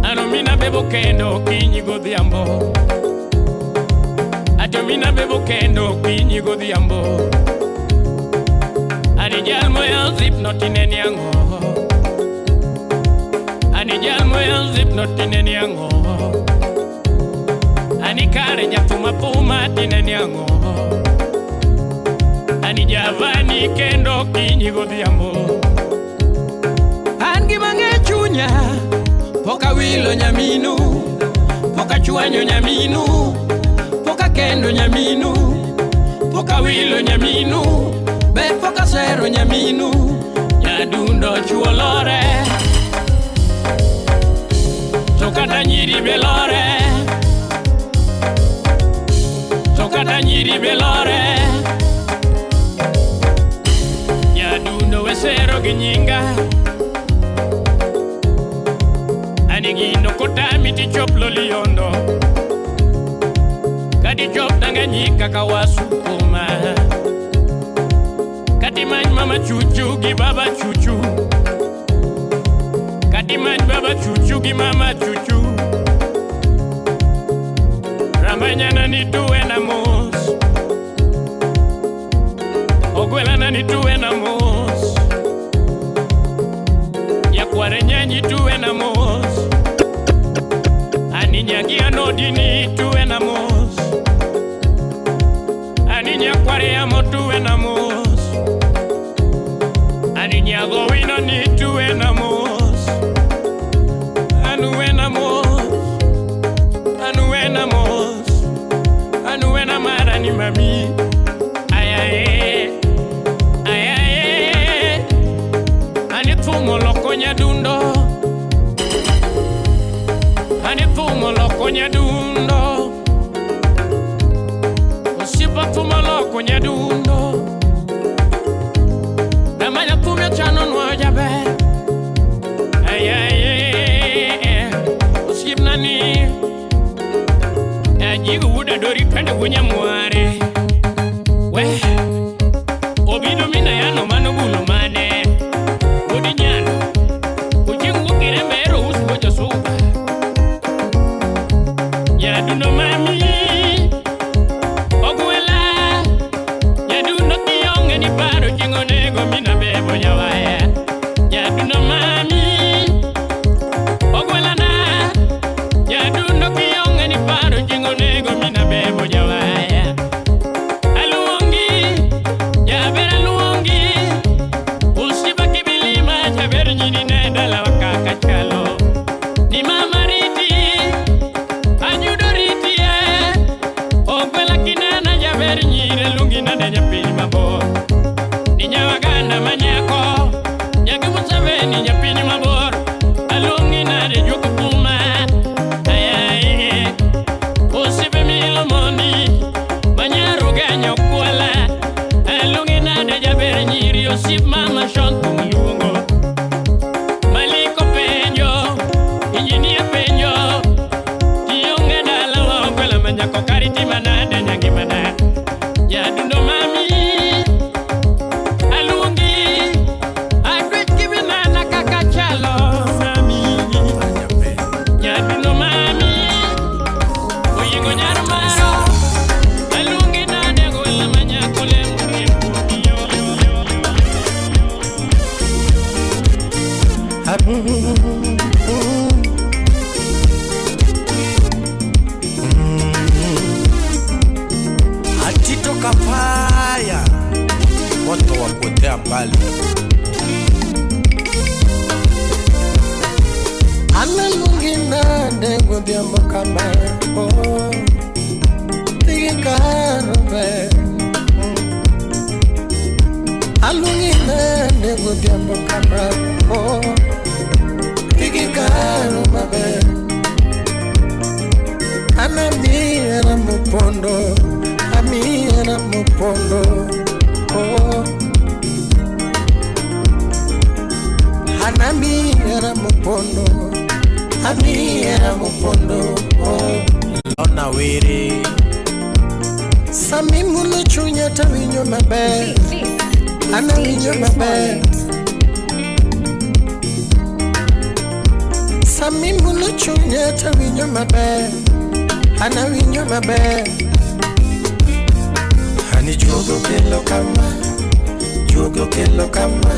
Ano mina bebo kendo okinyi godhiambo. Ato mina bebo kendo okinyi godhiambo. Ani jal moyawo zip no tineni ang'o. Ani jal moyawo zip no tineni ang'o. Ani kare jathum athuma tineni ang'o. Ani javani kendo okinyi godhiambo. An gi mang'e chunya pok awilo nyaminu, pok achwanyo nyaminu, pok akendo nyaminu, pok awilo nyaminu, be pok asero nyaminu. Nyadundo chuo lore, to kata nyiri be lore, to kata nyiri be lore. Nyadundo wesero gi nyinga. Ani gino kotami tichop Loliondo. Kadichop Tanganyika kawasukuma. Katimany mama chuchu gi baba chuchu. Katimany baba chuchu gi mama chuchu. Rambanyana ni tuwe na mos. Ogwelana ni tuwe na mos. Nyakware nyanyi tuwe na mos. Ani nyagi anodini tuwe na mos. Ani nyakware amo tuwe na mos. Ani nyago wino ni tuwe na mos. Anuwe na mos. Anuwe na mos. Anuwe na mara ni mami. Ayaye. Ayaye. Ani thumo loko nyadundo. Ani thumo loko nyadundo. Osiepa thumo loko nyadundo. Damanya thumio chano nwayo jaber. Ayaye. Osiepna ni ajigo wuod Adori kende wuo nyamware. We obido mina yano mano bulo mane. Wuod nyano ochieng' wuok girembe ero us wuo josuba. Nyadundo mami ogwela. Nyadundo kionge ni paro chieng' onego mina bebo nyawaya. Nyadundo mami ogwela na. Nyadundo kionge ni paro chieng' onego mina bebo nyawaya. dala kaka chalo. Ni mama riti, anyudo riti e. Ogwela kinena jaber nyire lungi nade nyapiny mabor. Ni nyawaganda manyako, nyagi Museveni nyapiny mabor. Alungi nade juoko kuma, ayaye. Osiepe milo mondi, manyaruga nyokwala. Alungi nade jaber nyiri osiep mama Shon tung luongo. Maliko penjo, injinia penjo. Tionge dala wa ogwela manyako kariti manade nyangimana. Nyadundo mami, aluongi, adwech kiminana kaka chalo mami. Nyadundo mami, oyiengo nyar maro. Aluongi nade gwela manyako lemo e Atito Kafaya, moto wa kuotea mbali. Analungi nade godhiambo kama oh, tigi karo ber. Alungi nade godhiambo kama oh, tigi karo maber. Anamiera mopondo, amiera mopondo, oh. Anamiera mopondo, amiera mopondo, oh. Lona Were, Sami mulo chunya tawinjo maber, anawinjo maber. Sami mulo chunya tawinjo maber, anawinjo maber. Ani juogo kelo kama, juogo kelo kama.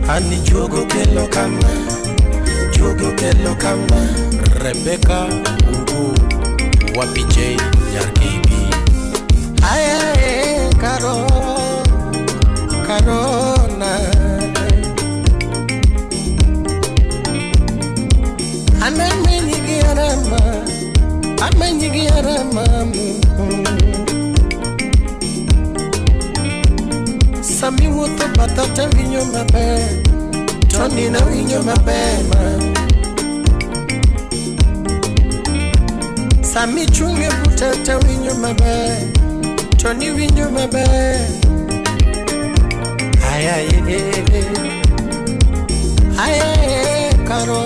Ani juogo kelo kama, juogo kelo kama. Rebecca Ugu, Wapi J Nyar KB. Aye, karo, karona. Anamenyi gi arama, amenyi gi arama. Sami wuotho batha tawinjo maber, to nina winjo maber ma. Sami chung' e buta tawinjo maber, to niwinjo maber. Ayaye, ayaye, karo,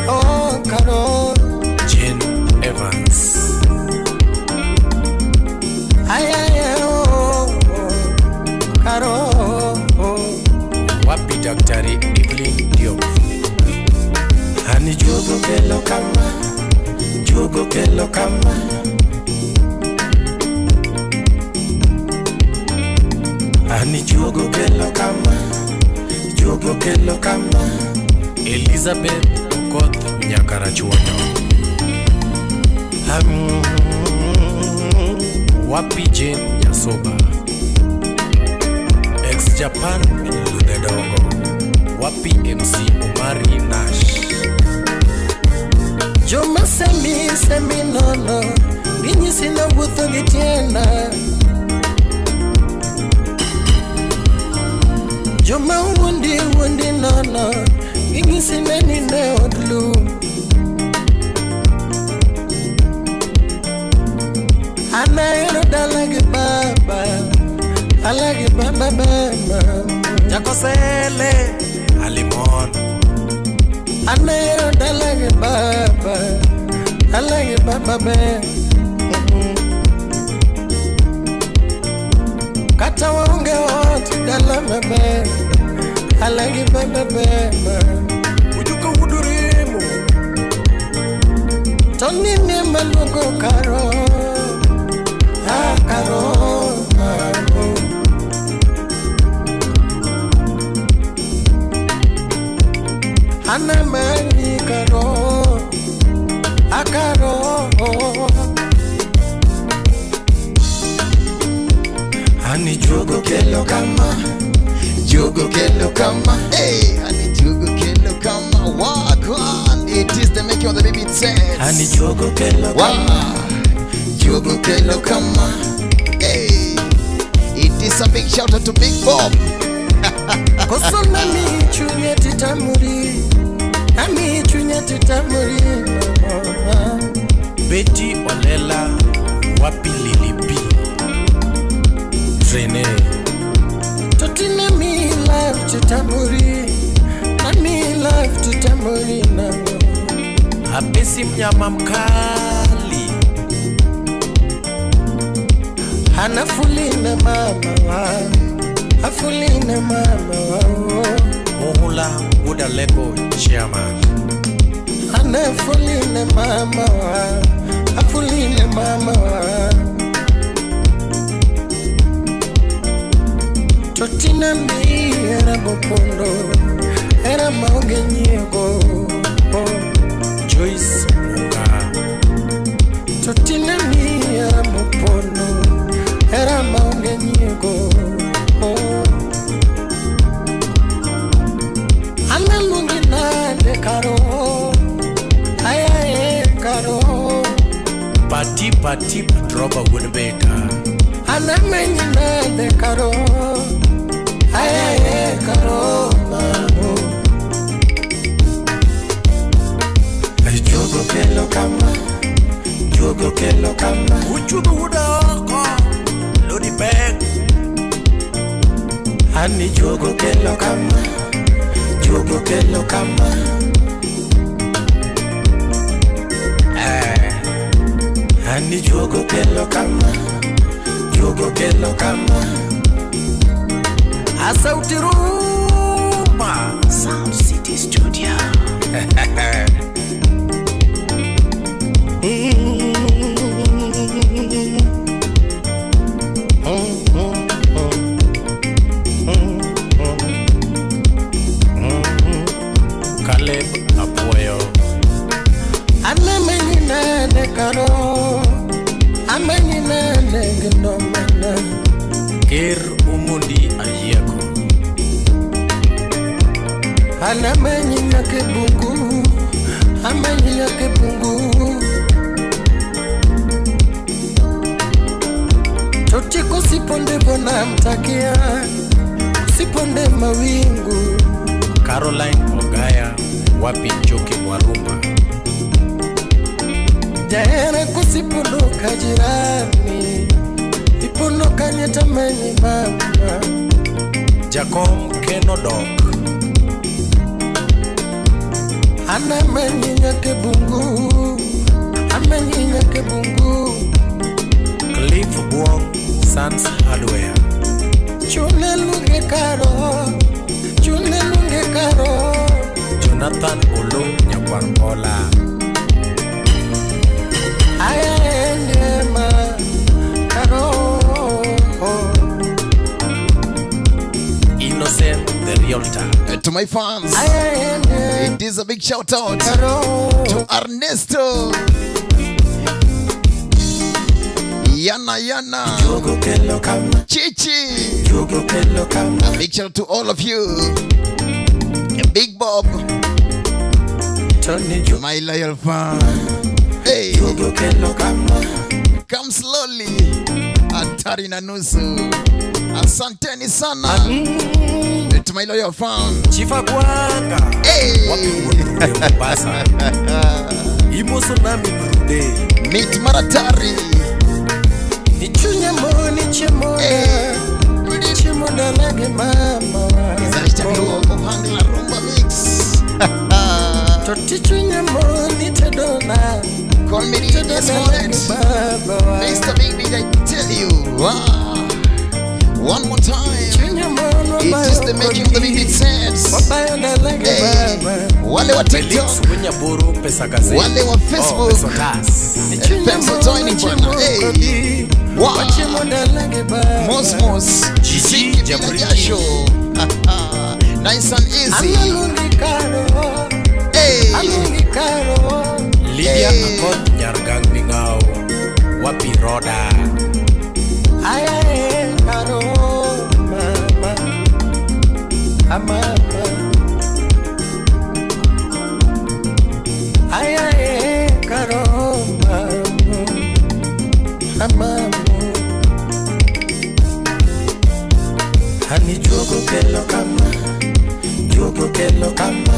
oh karo. Jane Evans, Ayaye, oh, oh, karo, oh. Wapi Daktari Evelyn Diop. Ani juogo kelo kama, juogo kelo kama. Ani juogo kelo kama, juogo kelo kama. Elizabeth Okoth Nyakarachuonyo. Wapi Jane Nyasoba. Ex Japan Ludedongo. Wapi MC Omari Nash. Joma semi semi nono, ginyisi nawuotho gi tienda. Joma wuondi wuondi nono, ginyisi nanindo e od lum. An ahero dala gi baba, dala gi baba baba. Jakosele Alimon. An ahero dala gi baba, dala gi baba ber. Kata waonge ot dala maber, dala gi baba ber. Ujuka wuduremo. To nini maluongo karo, ah karo, ah, oh. Anamanyi karo, akaro, oh. Ani juogo Juogo kelo kama, Juogo kelo kama. Hey, ani juogo kelo kama. Wagwan. It is the making of the baby says. Ani juogo kelo kama, Juogo kelo kama. Hey, it is a big shout out to Big Bob. Koso nami chunye titamuri, nami chunye titamuri mama. Betty Olela wapi Lilipi Trene Totine mi life titamuri, nami life titamuri namo. Apesi mnyama mkali Anafulina mama wa, afulina mama wa, Muhula Udaleko chairman anafulina mama wa, afulina mama wa. Totina mi era bopondo, era maonge nyiego. Joyce Munga Totina mi era bopondo, era maonge nyiego. Analungi nande karo, ayaye karo. Pati Pati Droba Wunbeta Anamenyi nande karo, ayaye karo mamo. Juogo kelo kama, juogo kelo kama. Uchugo wuda oko Lodi pek Ani juogo kelo kama, juogo kelo kama. Ani juogo kelo kama, juogo kelo kama. Asauti Rumba Sound City Studio. Caleb Apoyo Anamenyi nade karo, amenyi nade ginomana. Ker Omondi Ayieko Anamenyi nyake bungu, amenyi nyake bungu. Totiko siponde bona mtakia, siponde mawingu. Caroline Ogaya wapi Njoki Mwarumba Jahera kusipondoka jirani, ipondoka nyetamenyi mama. Jakom Kenodok Anamenyi nyake bungu, amenyi nyake bungu. Cliff Buong Sans Hardware Chune lunge karo, chune lunge karo. Jonathan Olo Nyakwarkola Aya ma karo. Innocent the Realtor To my fans, it is a big shout out to Ernesto Yana Yana Chichi. A big shout out to all of you. Big Bob, my loyal fan. Hey, come slowly. Hatari na nusu. Asanteni sana to my loyal fan. Chifa Gwanga. Hey. Wapi Wurude Mombasa. Imoso nami Mrude. Meet Maratari. Nichunye moni chimona, chimona lage mama. Is hashtag Luo Ohangla Rumba Mix. Totichunye moni tedona. Call me DJ Smollett. Mr. Big Big, I tell you. Wow. One more time. It is the making of the big sense. Hey. Wale wa TikTok, wale wa Facebook, thanks for joining bwana. Hey. Wow. Mosmos, Ziki bila jasho. Nice and easy. Hey. Lydia Akot Nyargang Bingao Wapi Roda. Ayae karo. Ani juogo kelo kama, juogo kelo kama.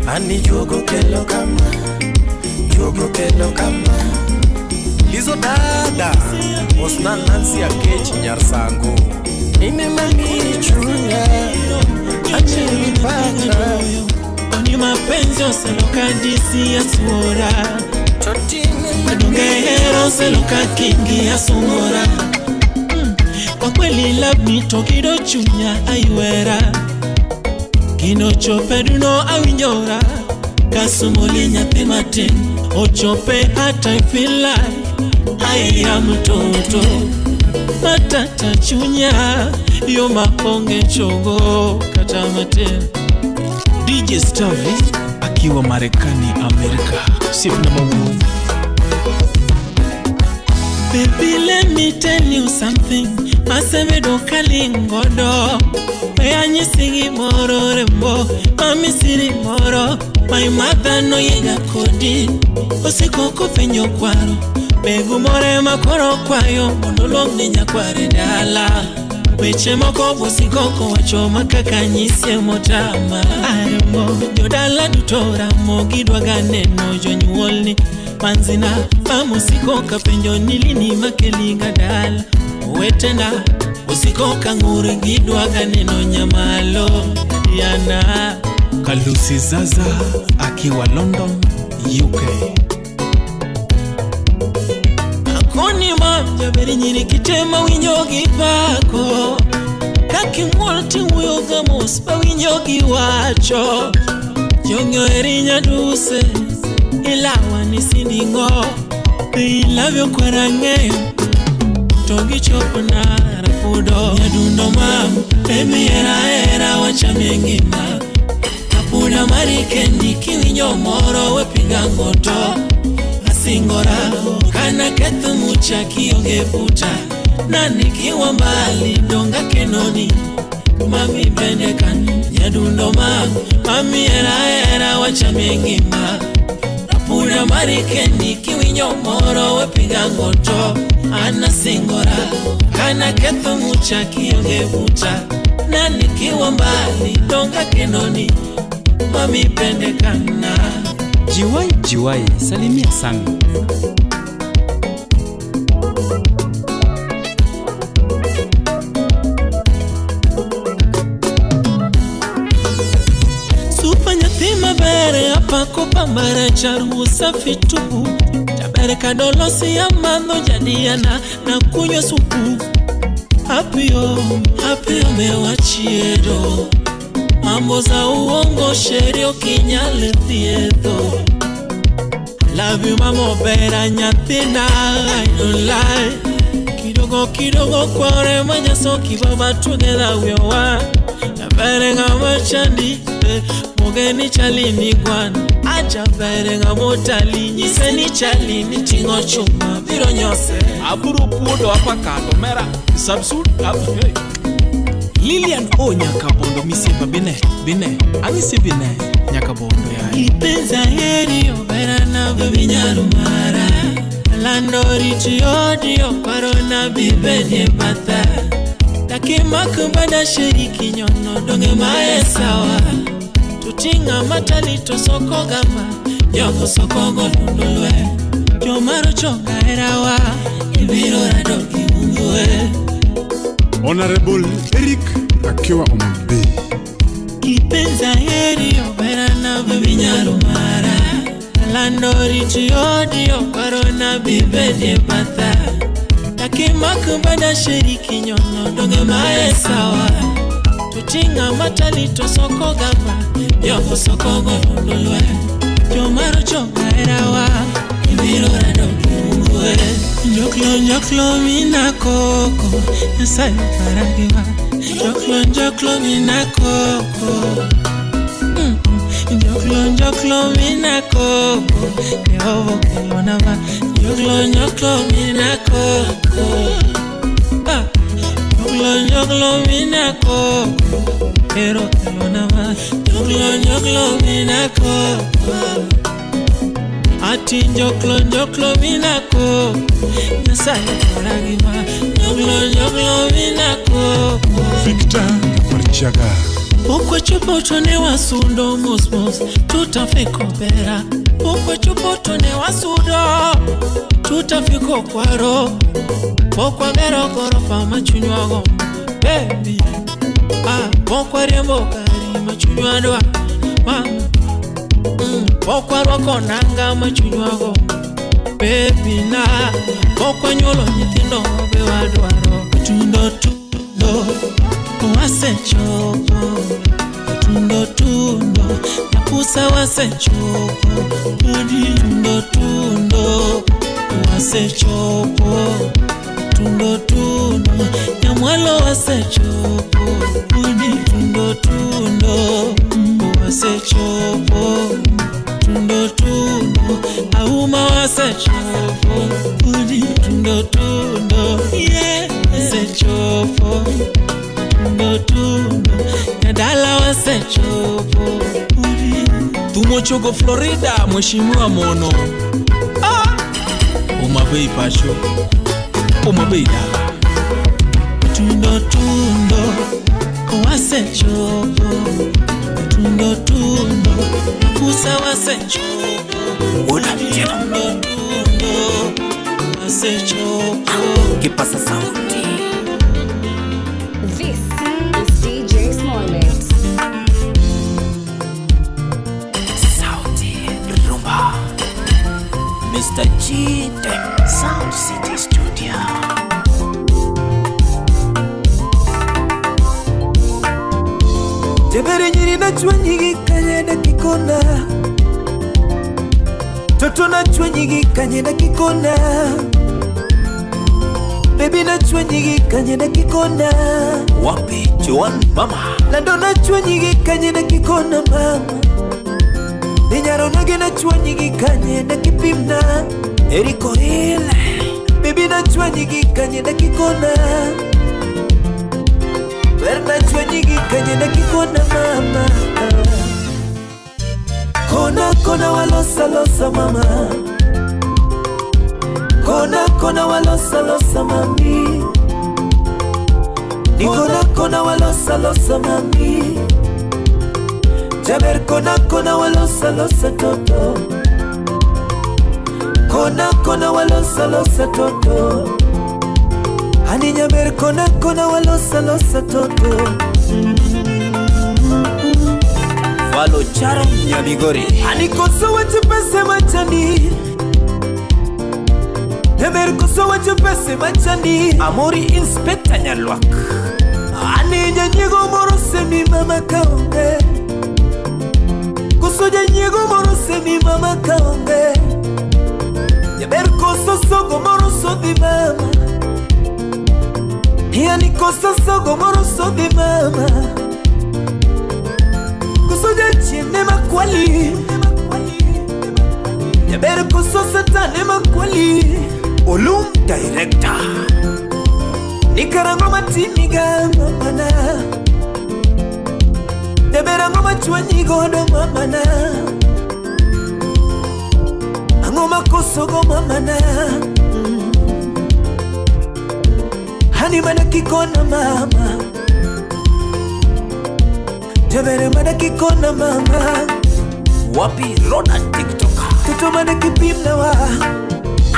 Ani juogo kelo kama, juogo kelo kama. Lizo dada Osna Nancy Akechi Nyarsango. Nine mami chunya achiri pacha. Oni mapenzi oseloka disi ya suora. Donge hero oseloka kingi ya sungora. Kwa kweli love ni tokido chunya aiwera. Kino chope duno awinjora. Kasumuli nyathi matin ochope hata I feel like I am toto. Matata chunya yo maonge chogo kata matin. DJ Stavi akiwa Marekani, Amerika. Sip number 1. Baby, let me tell you something. Masemedo kalingodo. Meanyisi moro rembo. Mami siri moro. My mother no yega kodi. Osiko penyo kwaro. Begu more makoro kwayo. Mondo luong ni nyakware dala. Weche moko bosiko kowacho makaka nyisie motama. Arembo jodala duto ramo gidwaga neno jonyuolni. Manzina pamusiko kapenjo ni lini makelinga dala. Owetena usiko kang'ur gidwaga neno nyamalo Diana. Kalusi Zaza akiwa London, UK. Akoni mam jaberi nyiri kitema winjo gi pako. Kaking'uol tiwuoyo ga mos ba winjo gi wacho. Jong'o eri nyaduse ilawa ni sinding'o. Ilavyo kwara ng'eyo to gichopo narafudo. Nyadundo mam emi hera hera wachamie ngima. Apuda mari kendi kiwinjo moro wepiga ngoto. Asingora kana ketho mucha kionge buta. Na nikiwa mbali donga kenoni. Mami bende kan nyadundo mam mami hera hera wachamie ngima. Apuda mari kendi kiwinjo moro wepiga ngoto. Anasingora kana ketho mucha kionge buta. Na nikiwa mbali donga kenoni. Mami pende kana. Jiwai jiwai salimia Sami. Supa nyathi mabere apako pambare charu safi tupu. Jabere kadolosi ya madho jadiana na kunywa supu. Hapio, hapio mewachiedo. Mambo za uongo sherio kinyale thiedho. Love you mama bera nyathina I don't lie. Kidogo kidogo kware manyaso kibaba together we are. Jabere ngama chandi mogeni chalini gwan. Aja bere ngama tali nyise ni chalini tingo chuma biro nyose. Aburo puodo apa kato mera sabsul ab hey. Lilian O Nyakabondo misiepa bine bine angisi bine Nyakabondo ya Kipenza heri obera na baby nyarumara. Landori chiodio parona bibedie bata. Takimakubada shiriki nyono donge mae sawa. Tutinga matali to soko gama Yoko soko golundulwe. Jomaro choka erawa ibiro radoki ungue. Honorable Eric akiwa Ombe. Kipenza heri obera na baby nyarumara. Landori chiodio parona bibedie bata. Takimakubada shiriki nyono donge mae sawa. Tutinga matali to soko gama Yoko soko golundulwe. Jomaro choka erawa ibiro radoki ungue. Njoklo njoklo mina koko Nyasaye paragiwa. Njoklo njoklo mina koko. Njoklo njoklo mina koko Keovo kelonava. Njoklo njoklo mina koko. Njoklo njoklo mina koko Ero kelonava. Njoklo njoklo mina koko. Ati njoklo njoklo minako Nyasaye koragima Njoklo njoklo minako Victor Parchaga. Pok wachopo to ne wasudo mos mos tutafika Bera. Pok wachopo to ne wasudo tutafika Kwaro. Pok wagero gorofa ma chunywa gombo baby. Ah, pok wariembo gari ma chunywa dwa ma. Pok warwako nanga ma chunywa gombo baby na. Pok wanyuolo nyithindo be wadwaro. Tundo tundo wasechopo. Tundo tundo Nyakusa wasechopo. Tundo tundo wasechopo. Tundo tundo Nyamwalo wasechopo. Tundo tundo wasechopo. Tundo tundo Auma wasechopo. Tundo tundo yeah wasechopo. Tundo tundo Nyadala wasechopo. Tumochogo Florida, Mheshimiwa Mono. Ah! Homa Bay pacho. Homa Bay dala. Tundo tundo wasechopo. Tundo tundo Kusa wasechopo. Tundo tundo wasechopo. Kipasa sauti. This is DJ Smollett. Sauti Rumba. Mr. G Sound City Studio. Jebere nyiri nachwanyigi kanyenda kikona. Toto nachwanyigi kanyenda kikona. Baby nachwanyigi kanyenda kikona. Wapi Joan mama. Lando nachwanyigi kanyenda kikona mama. Ninyaro nage nachwanyigi kanyenda kipimna. Eriko Hill. Baby nachwanyigi kanyenda kikona. Nachwanyigi kanyenda kikona mama. Kona kona walosa losa mama. Kona kona walosa losa mami. Ni kona kona walosa losa mami. Jaber kona kona walosa losa toto. Kona kona walosa losa toto. Ani nyaber kona kona walosa losa toto. Falo charo nyamigori. Ani koso wache pese machani. Nyaber koso wache pese machani. Amori Inspector Nyalwak. Ani nyanyigo moro semi mama kaonge. Koso nyanyigo moro semi mama kaonge. Nyaber koso sogo moro sodhi mama. Yani koso sogo moro sodhi mama. Koso jachien makwali. Nyaber koso satane makwali. Olum Director. Nikarango matimiga mamana. Nyaber ang'o machwanyi godo mamana. Ang'o makosogo mamana. Hani mana kikona mama. Jabere mana kikona mama. Wapi Roda TikToker. Toto mana kipimna wa.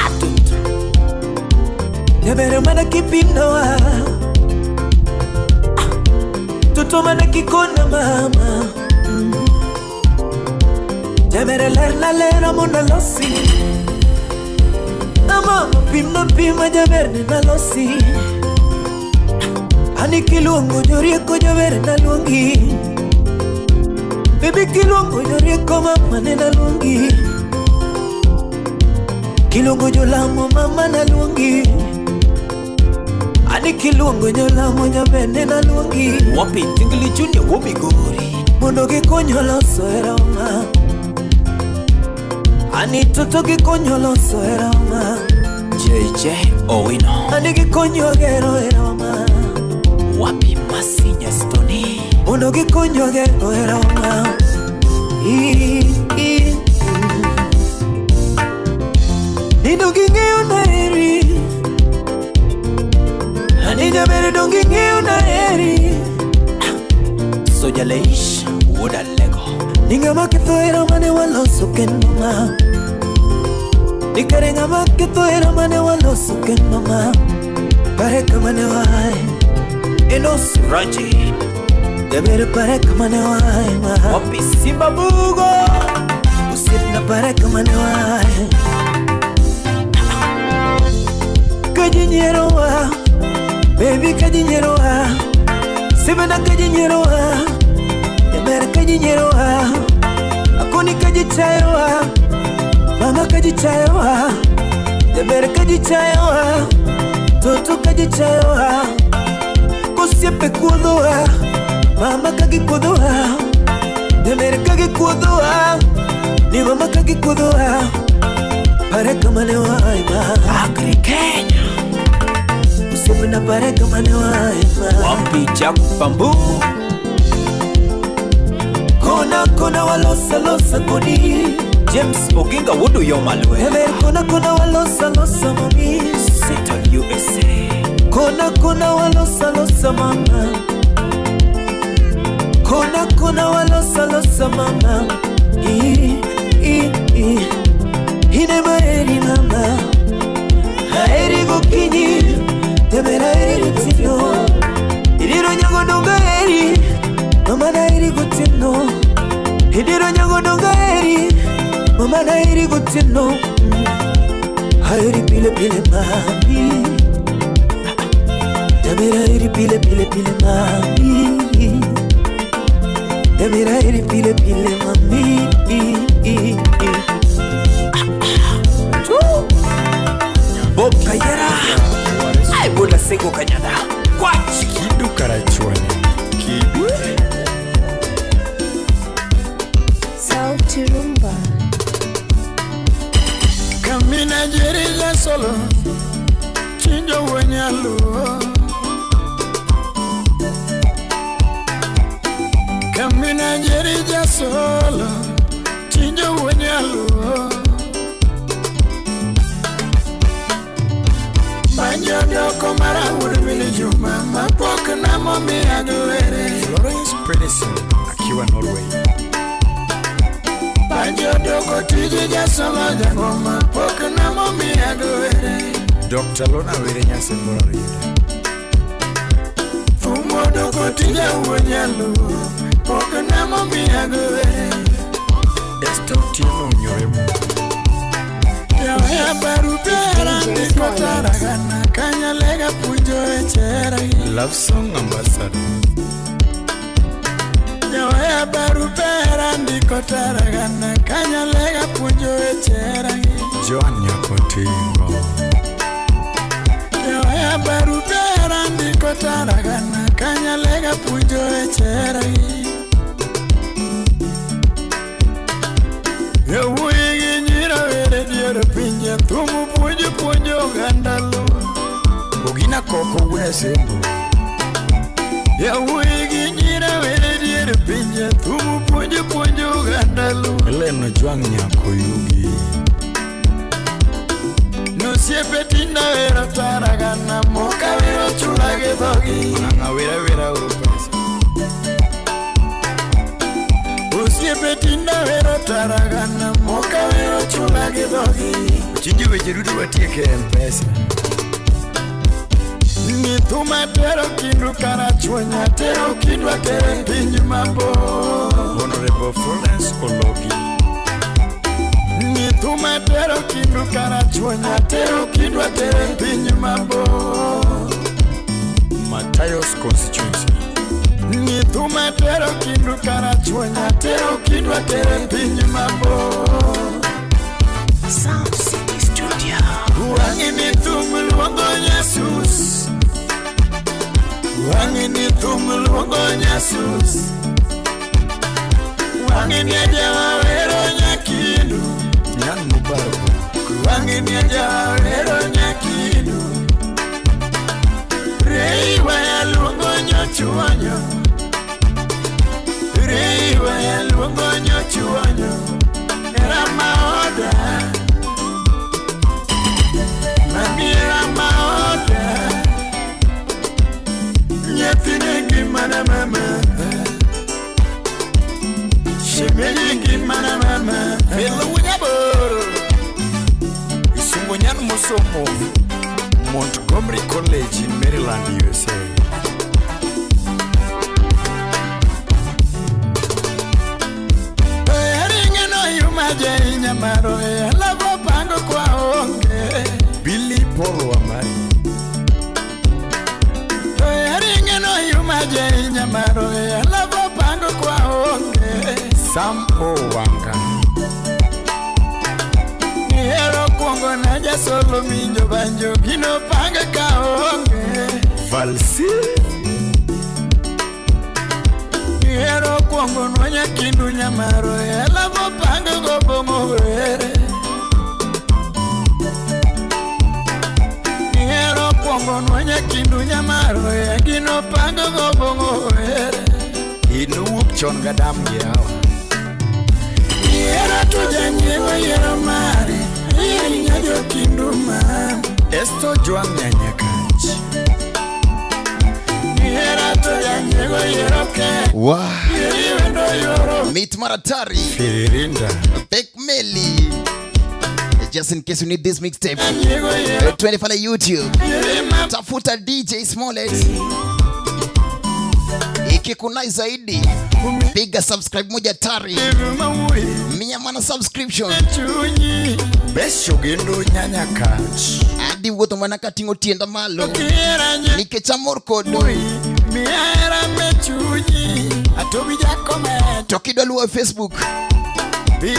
Atut. Jabere mana kipimna wa. Toto mana kikona mama. Jabere lerna lera mona losi. Ama pimna pima jabere na losi. Ani kiluongo jorieko jabere na luongi. Baby kiluongo jorieko mama ne na luongi. Kiluongo jolamo mama na luongi. Ani kiluongo jolamo jabere na luongi. Wapi Tingli Junior Womigori. Mondo gikonyo loso eroma. Ani toto gikonyo loso eroma. JJ Owino. Ani gikonyo gero eroma. Wapi Masinya Stoni. Mondo gikonyo gero eroma. Nindo ging'eyo naheri. Ani jaber dong ging'eyo naheri. Soja Leish wuod Alego. Ni ng'ama ketho hera mane waloso kendo ma. Ni kare ng'ama ketho hera mane waloso kendo ma. Pare kama ne wae. Enos Raji. Jaber pare kama ne wae ma. Wapi Simba Bugo. Osiepna pare kama ne wae. Kaji nyierowa. Baby kaji nyierowa. Sebena kaji nyierowa. Jaber kaji nyierowa. Akoni kaji chayowa. Mama kaji chayowa. Jaber kaji chayowa. Toto kaji chayowa. Kosiepe kuodhowa. Mama kagi kuodhowa. Jaber kagi kuodhowa. Ni mama kagi kuodhowa. Pare kama ne wae ma. Agri Kenya. Osiepna pare kama ne wae ma. Wapi Jack Bambu. Kona kona walosa losa kodi. James Oginga wuod Uyoma Lwe. Jaber kona kona walosa losa mami. Settle USA. Kona kona walosa losa mama. Kona kona walosa losa mama. I i i. Ine maeri mama. Haeri gokinyi. Jaber haeri gotieno. Idiro nyago donga heri. Mama na heri gotieno. Idiro nyago donga heri. Mama na heri gotieno. Haeri pile pile mami. Jaber haeri pile pile pile mami. Jaber haeri pile pile mami. Bob Kayera. Ai Bola Sego Kanyada. Kwach. Kidu Karachuonyo. Kidu. Sauti Rumba. Kamina jerila solo chinjo wenyaluo. Kamina jerija solo chinjo wenyaluo. Banjo doko mara wuod mini Juma mapok namomiya giwere. Florence Pedersen akiwa Norway. Banjo doko tiji jasolo jangoma pok namomiya giwere. Dr. Lona Were Nyasembora Rieda. Fumo doko tija wuod nyaluo pok namomiya giwere. Esther Otieno Nyoremo. Jawaya barupe ndiko taragana kanyalega puonjo e chera. Love Song Ambassador. Jawaya barupe ndiko taragana kanyalega puonjo e chera. Joan Nyakotingo. Jawaya barupe ndiko taragana kanyalega puonjo e chera. Yawuoyi gi nyira were dier pinje thumu puonjo puonjo oganda luo. Ogina Koko wuod Asembo. Yawuoyi gi nyira were dier pinje thumu puonjo puonjo oganda luo. Helen Ojwang' Nyakoyugi. Nosiepe tinda wero taragana moka wero chula gi dhogi. Ng'ang'a wera wera oro pesa. Osiepe tinda wero taragana moka wero chula gi dhogi. Ochinjo weche duto watieke e M-Pesa. Ni thuma tero kindu karachuonya tero kindu atere piny mabor. Honorable Florence Ologi. Ni thuma tero kindu karachuonya tero kindu atere piny mabor. Matayos constituency. Ni thuma tero kindu karachuonya tero kindu atere piny mabor. Sound City Studio. Wang'i ni thum luongo Nyasus. Wang'i ni thum luongo Nyasus. Wang'i ni ajawa wero nyakindu. Nyang' Mubarak. Wang'i ni ajawa wero nyakindu. Rei waya luongo nyochuonyo. Rei waya luongo nyochuonyo. Era maoda. Nosomo Montgomery College in Maryland, USA. Ringeno yumaje inyamaro lavo pango kwa onge. Billy Paul Wamari. Ringeno yumaje inyamaro lavo pango kwa onge. Sam O Wanga. Nihero kuongo na jasolo minjo banjo gino pange ka onge. Valsi. Nihero kuongo nwanya kindu nyamaro lavo pango go bongo were. Nihero kuongo nwanya kindu nyamaro gino pango go bongo were. Inowuok chon gadam gi hawa. Ihero to janyiewo yiero mari, iheri nyajo kindu mam. Esto Joan Nyanyakach. Ihero to janyiewo yiero ke. Wow. Iheri wendo yoro. Meet Maratari. Firinda. Big Meli. Just in case you need this mixtape. 25 YouTube. Tafuta DJ Smollett. Ikikunai zaidi, piga subscribe moja tari. Mia mana subscription. Besho gendo Nyanyakach. Adi wuotho mana kating'o tienda malo. Nikech amor kodu. To kidwa luwo e Facebook,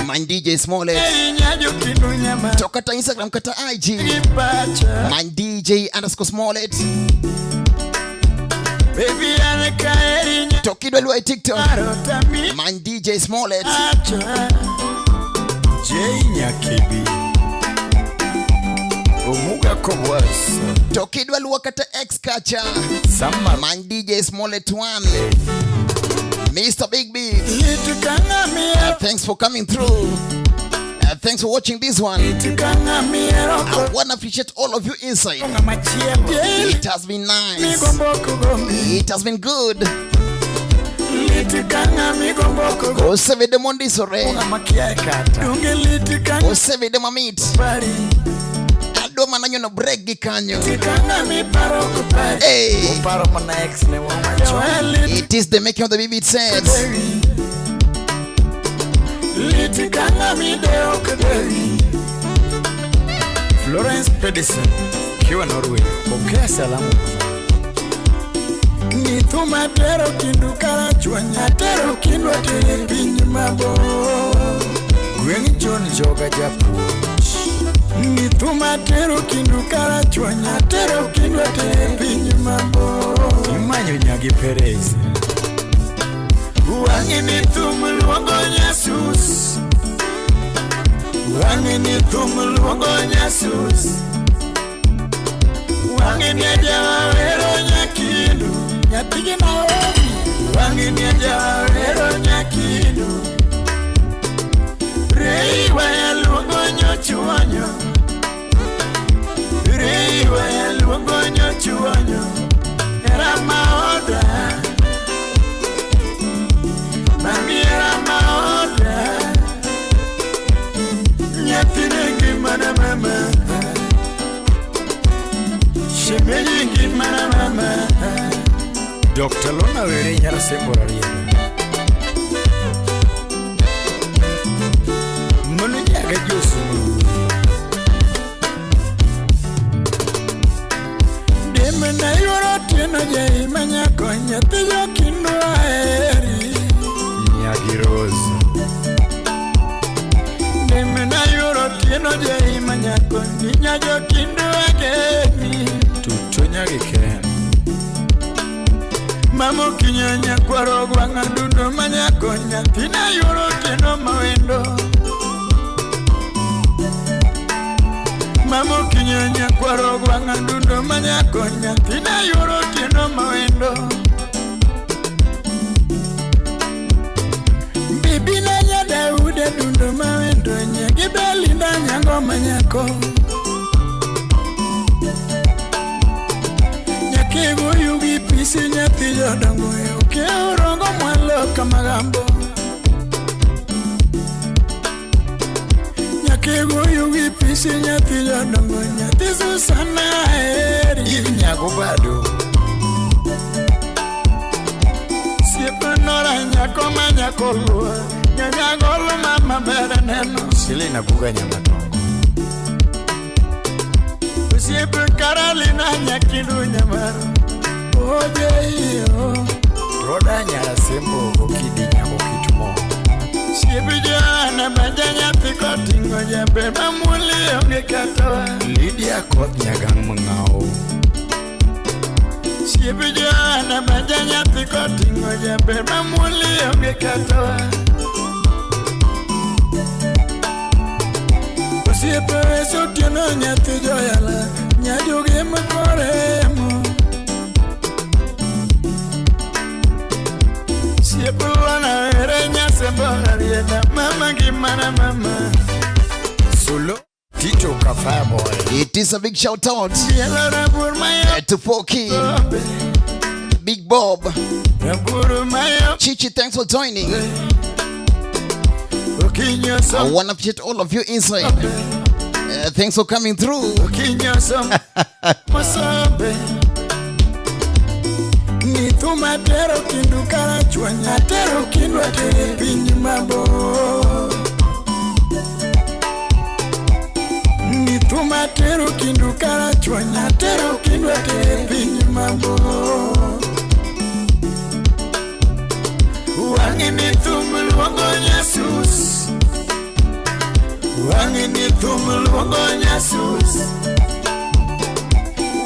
many DJ Smollett. To kata Instagram kata IG, many DJ underscore Smollett. To kidwa luwo e TikTok, many DJ Smollett. J Nyakibi. Omuga Kobwas. To kidwa luwo kata X kacha, Sama. many DJ Smollett 1. Mr. Big Beat. Thanks for coming through. Thanks for watching this one. I want to appreciate all of you inside. It has been nice. It has been good. Osevede mondisore. Osevede mamit. Adwa mana nyono break gi kanyo. Hey. It is the making of the baby itself. Florence Pedersen kiwa Norway, pokea salamu. Nithuma tero kindu karachuonya tero kindu atere piny mabor. Gweng' John Joga japuonj. Nithuma tero kindu karachuonya tero kindu atere piny mabor. Imanyo nyagi Perez. Wang'e ni thum luongo nyasus. Wang'e ni thum luongo nyasus. Wang'e ni ajawero nyakindu nyathigi Naomi. Wang'e ni ajawero nyakindu. Rei waya luongo nyochuonyo. Rei waya luongo nyochuonyo. Era maoda. Mami era maoda. Nyathine ngimana mama. Shemeji ngimana mama. Dr. Lona Were nyar Sembo Rarieda. Mano nyaga Josu. Deme na yuoro tieno jai manyako nyathi jokindu aheri. Nyagi Rose. Deme na yuoro tieno jai manyako nya jokindu ageni. Tuto nyagi Ken. Mamo kinyonya kwaro gwang'a dundo manyako nyathina yuoro tieno mawendo. Mamo kinyonya kwaro gwang'a dundo manyako nyathina yuoro tieno mawendo. Bibi na nya Daude dundo mawendo nyagi Belinda nyango manyako. Nyakigo yugi pisi nyathi jodongo oke orongo mwalo kamagambo. Nyakego yugi pisi nyathi jodongo nyathi Susana eri. Ir nyago bado. Siepe nora nyako ma nyako luo. Nyanyagolo mama ber neno. Selena Buga Nyamatongo. Osiepe Carolina nyakindu nyamaro. Oje iyo. Roda nyara sembo okidi nyago kitumo. Siepe Joana banja nyathi koting'o jembe mamuli onge katoa. Lydia Koth nyagang mang'ao. Siepe Joana banja nyathi koting'o jembe mamuli onge katoa. Osiepe weso otieno nyathi joyala nyajoge makoremo. Siepe lwana ere nyasembo arieda mama gimana mama. Solo Tito Kafireboy. It is a big shout out Bielo rabur mayo to Poki, Big Bob, rabur mayo. Chichi, thanks for joining. Okinyo I som want to appreciate all of you inside. Thanks for coming through. Okinyo som mosobe. Ni thuma tero kindu karachuonya tero kindu atere piny mabor. Ni thuma tero kindu karachuonya tero kindu atere piny mabor. Wang'e ni thum luongo nyasus. Wang'e ni thum luongo nyasus.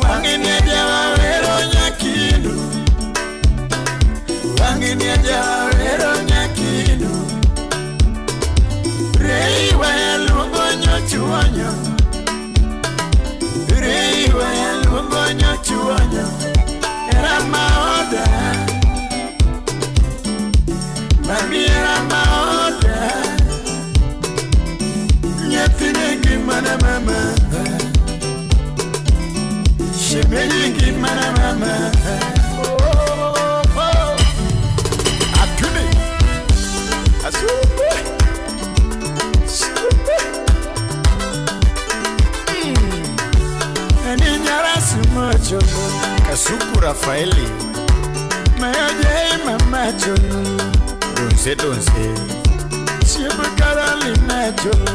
Wang'e ni ajawa wero nyakindu. Wang'e ni ajawa wero nyakindu. Rei waya luongo nyochuonyo. Rei waya luongo nyochuonyo. Era maoda. Mami era maoda. Nyathine ngimana mama. Shemeji ngimana mama. Oh, oh. Atuni. Asupe. Supe. Ani nyara sumocho. Kasuku Rafaeli. Mayoje mama cholo. Donse donse. Siepe Carolina cholo.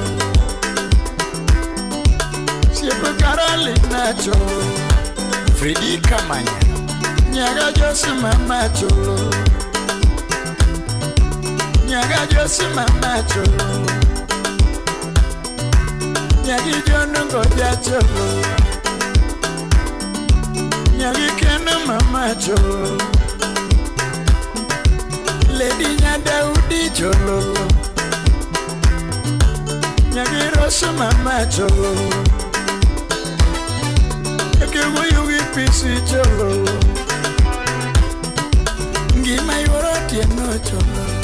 Siepe Carolina cholo. Fredi Kamanya. Nyaga Josi mama cholo. Nyaga Josi mama cholo. Nyagi Jono goja cholo. Nyagi Keno mama cholo. Lady Nyadaudi cholo. Nyagi Rosa mama cholo. Nyagi Yugi pisi cholo. Ngima yuoro otieno cholo.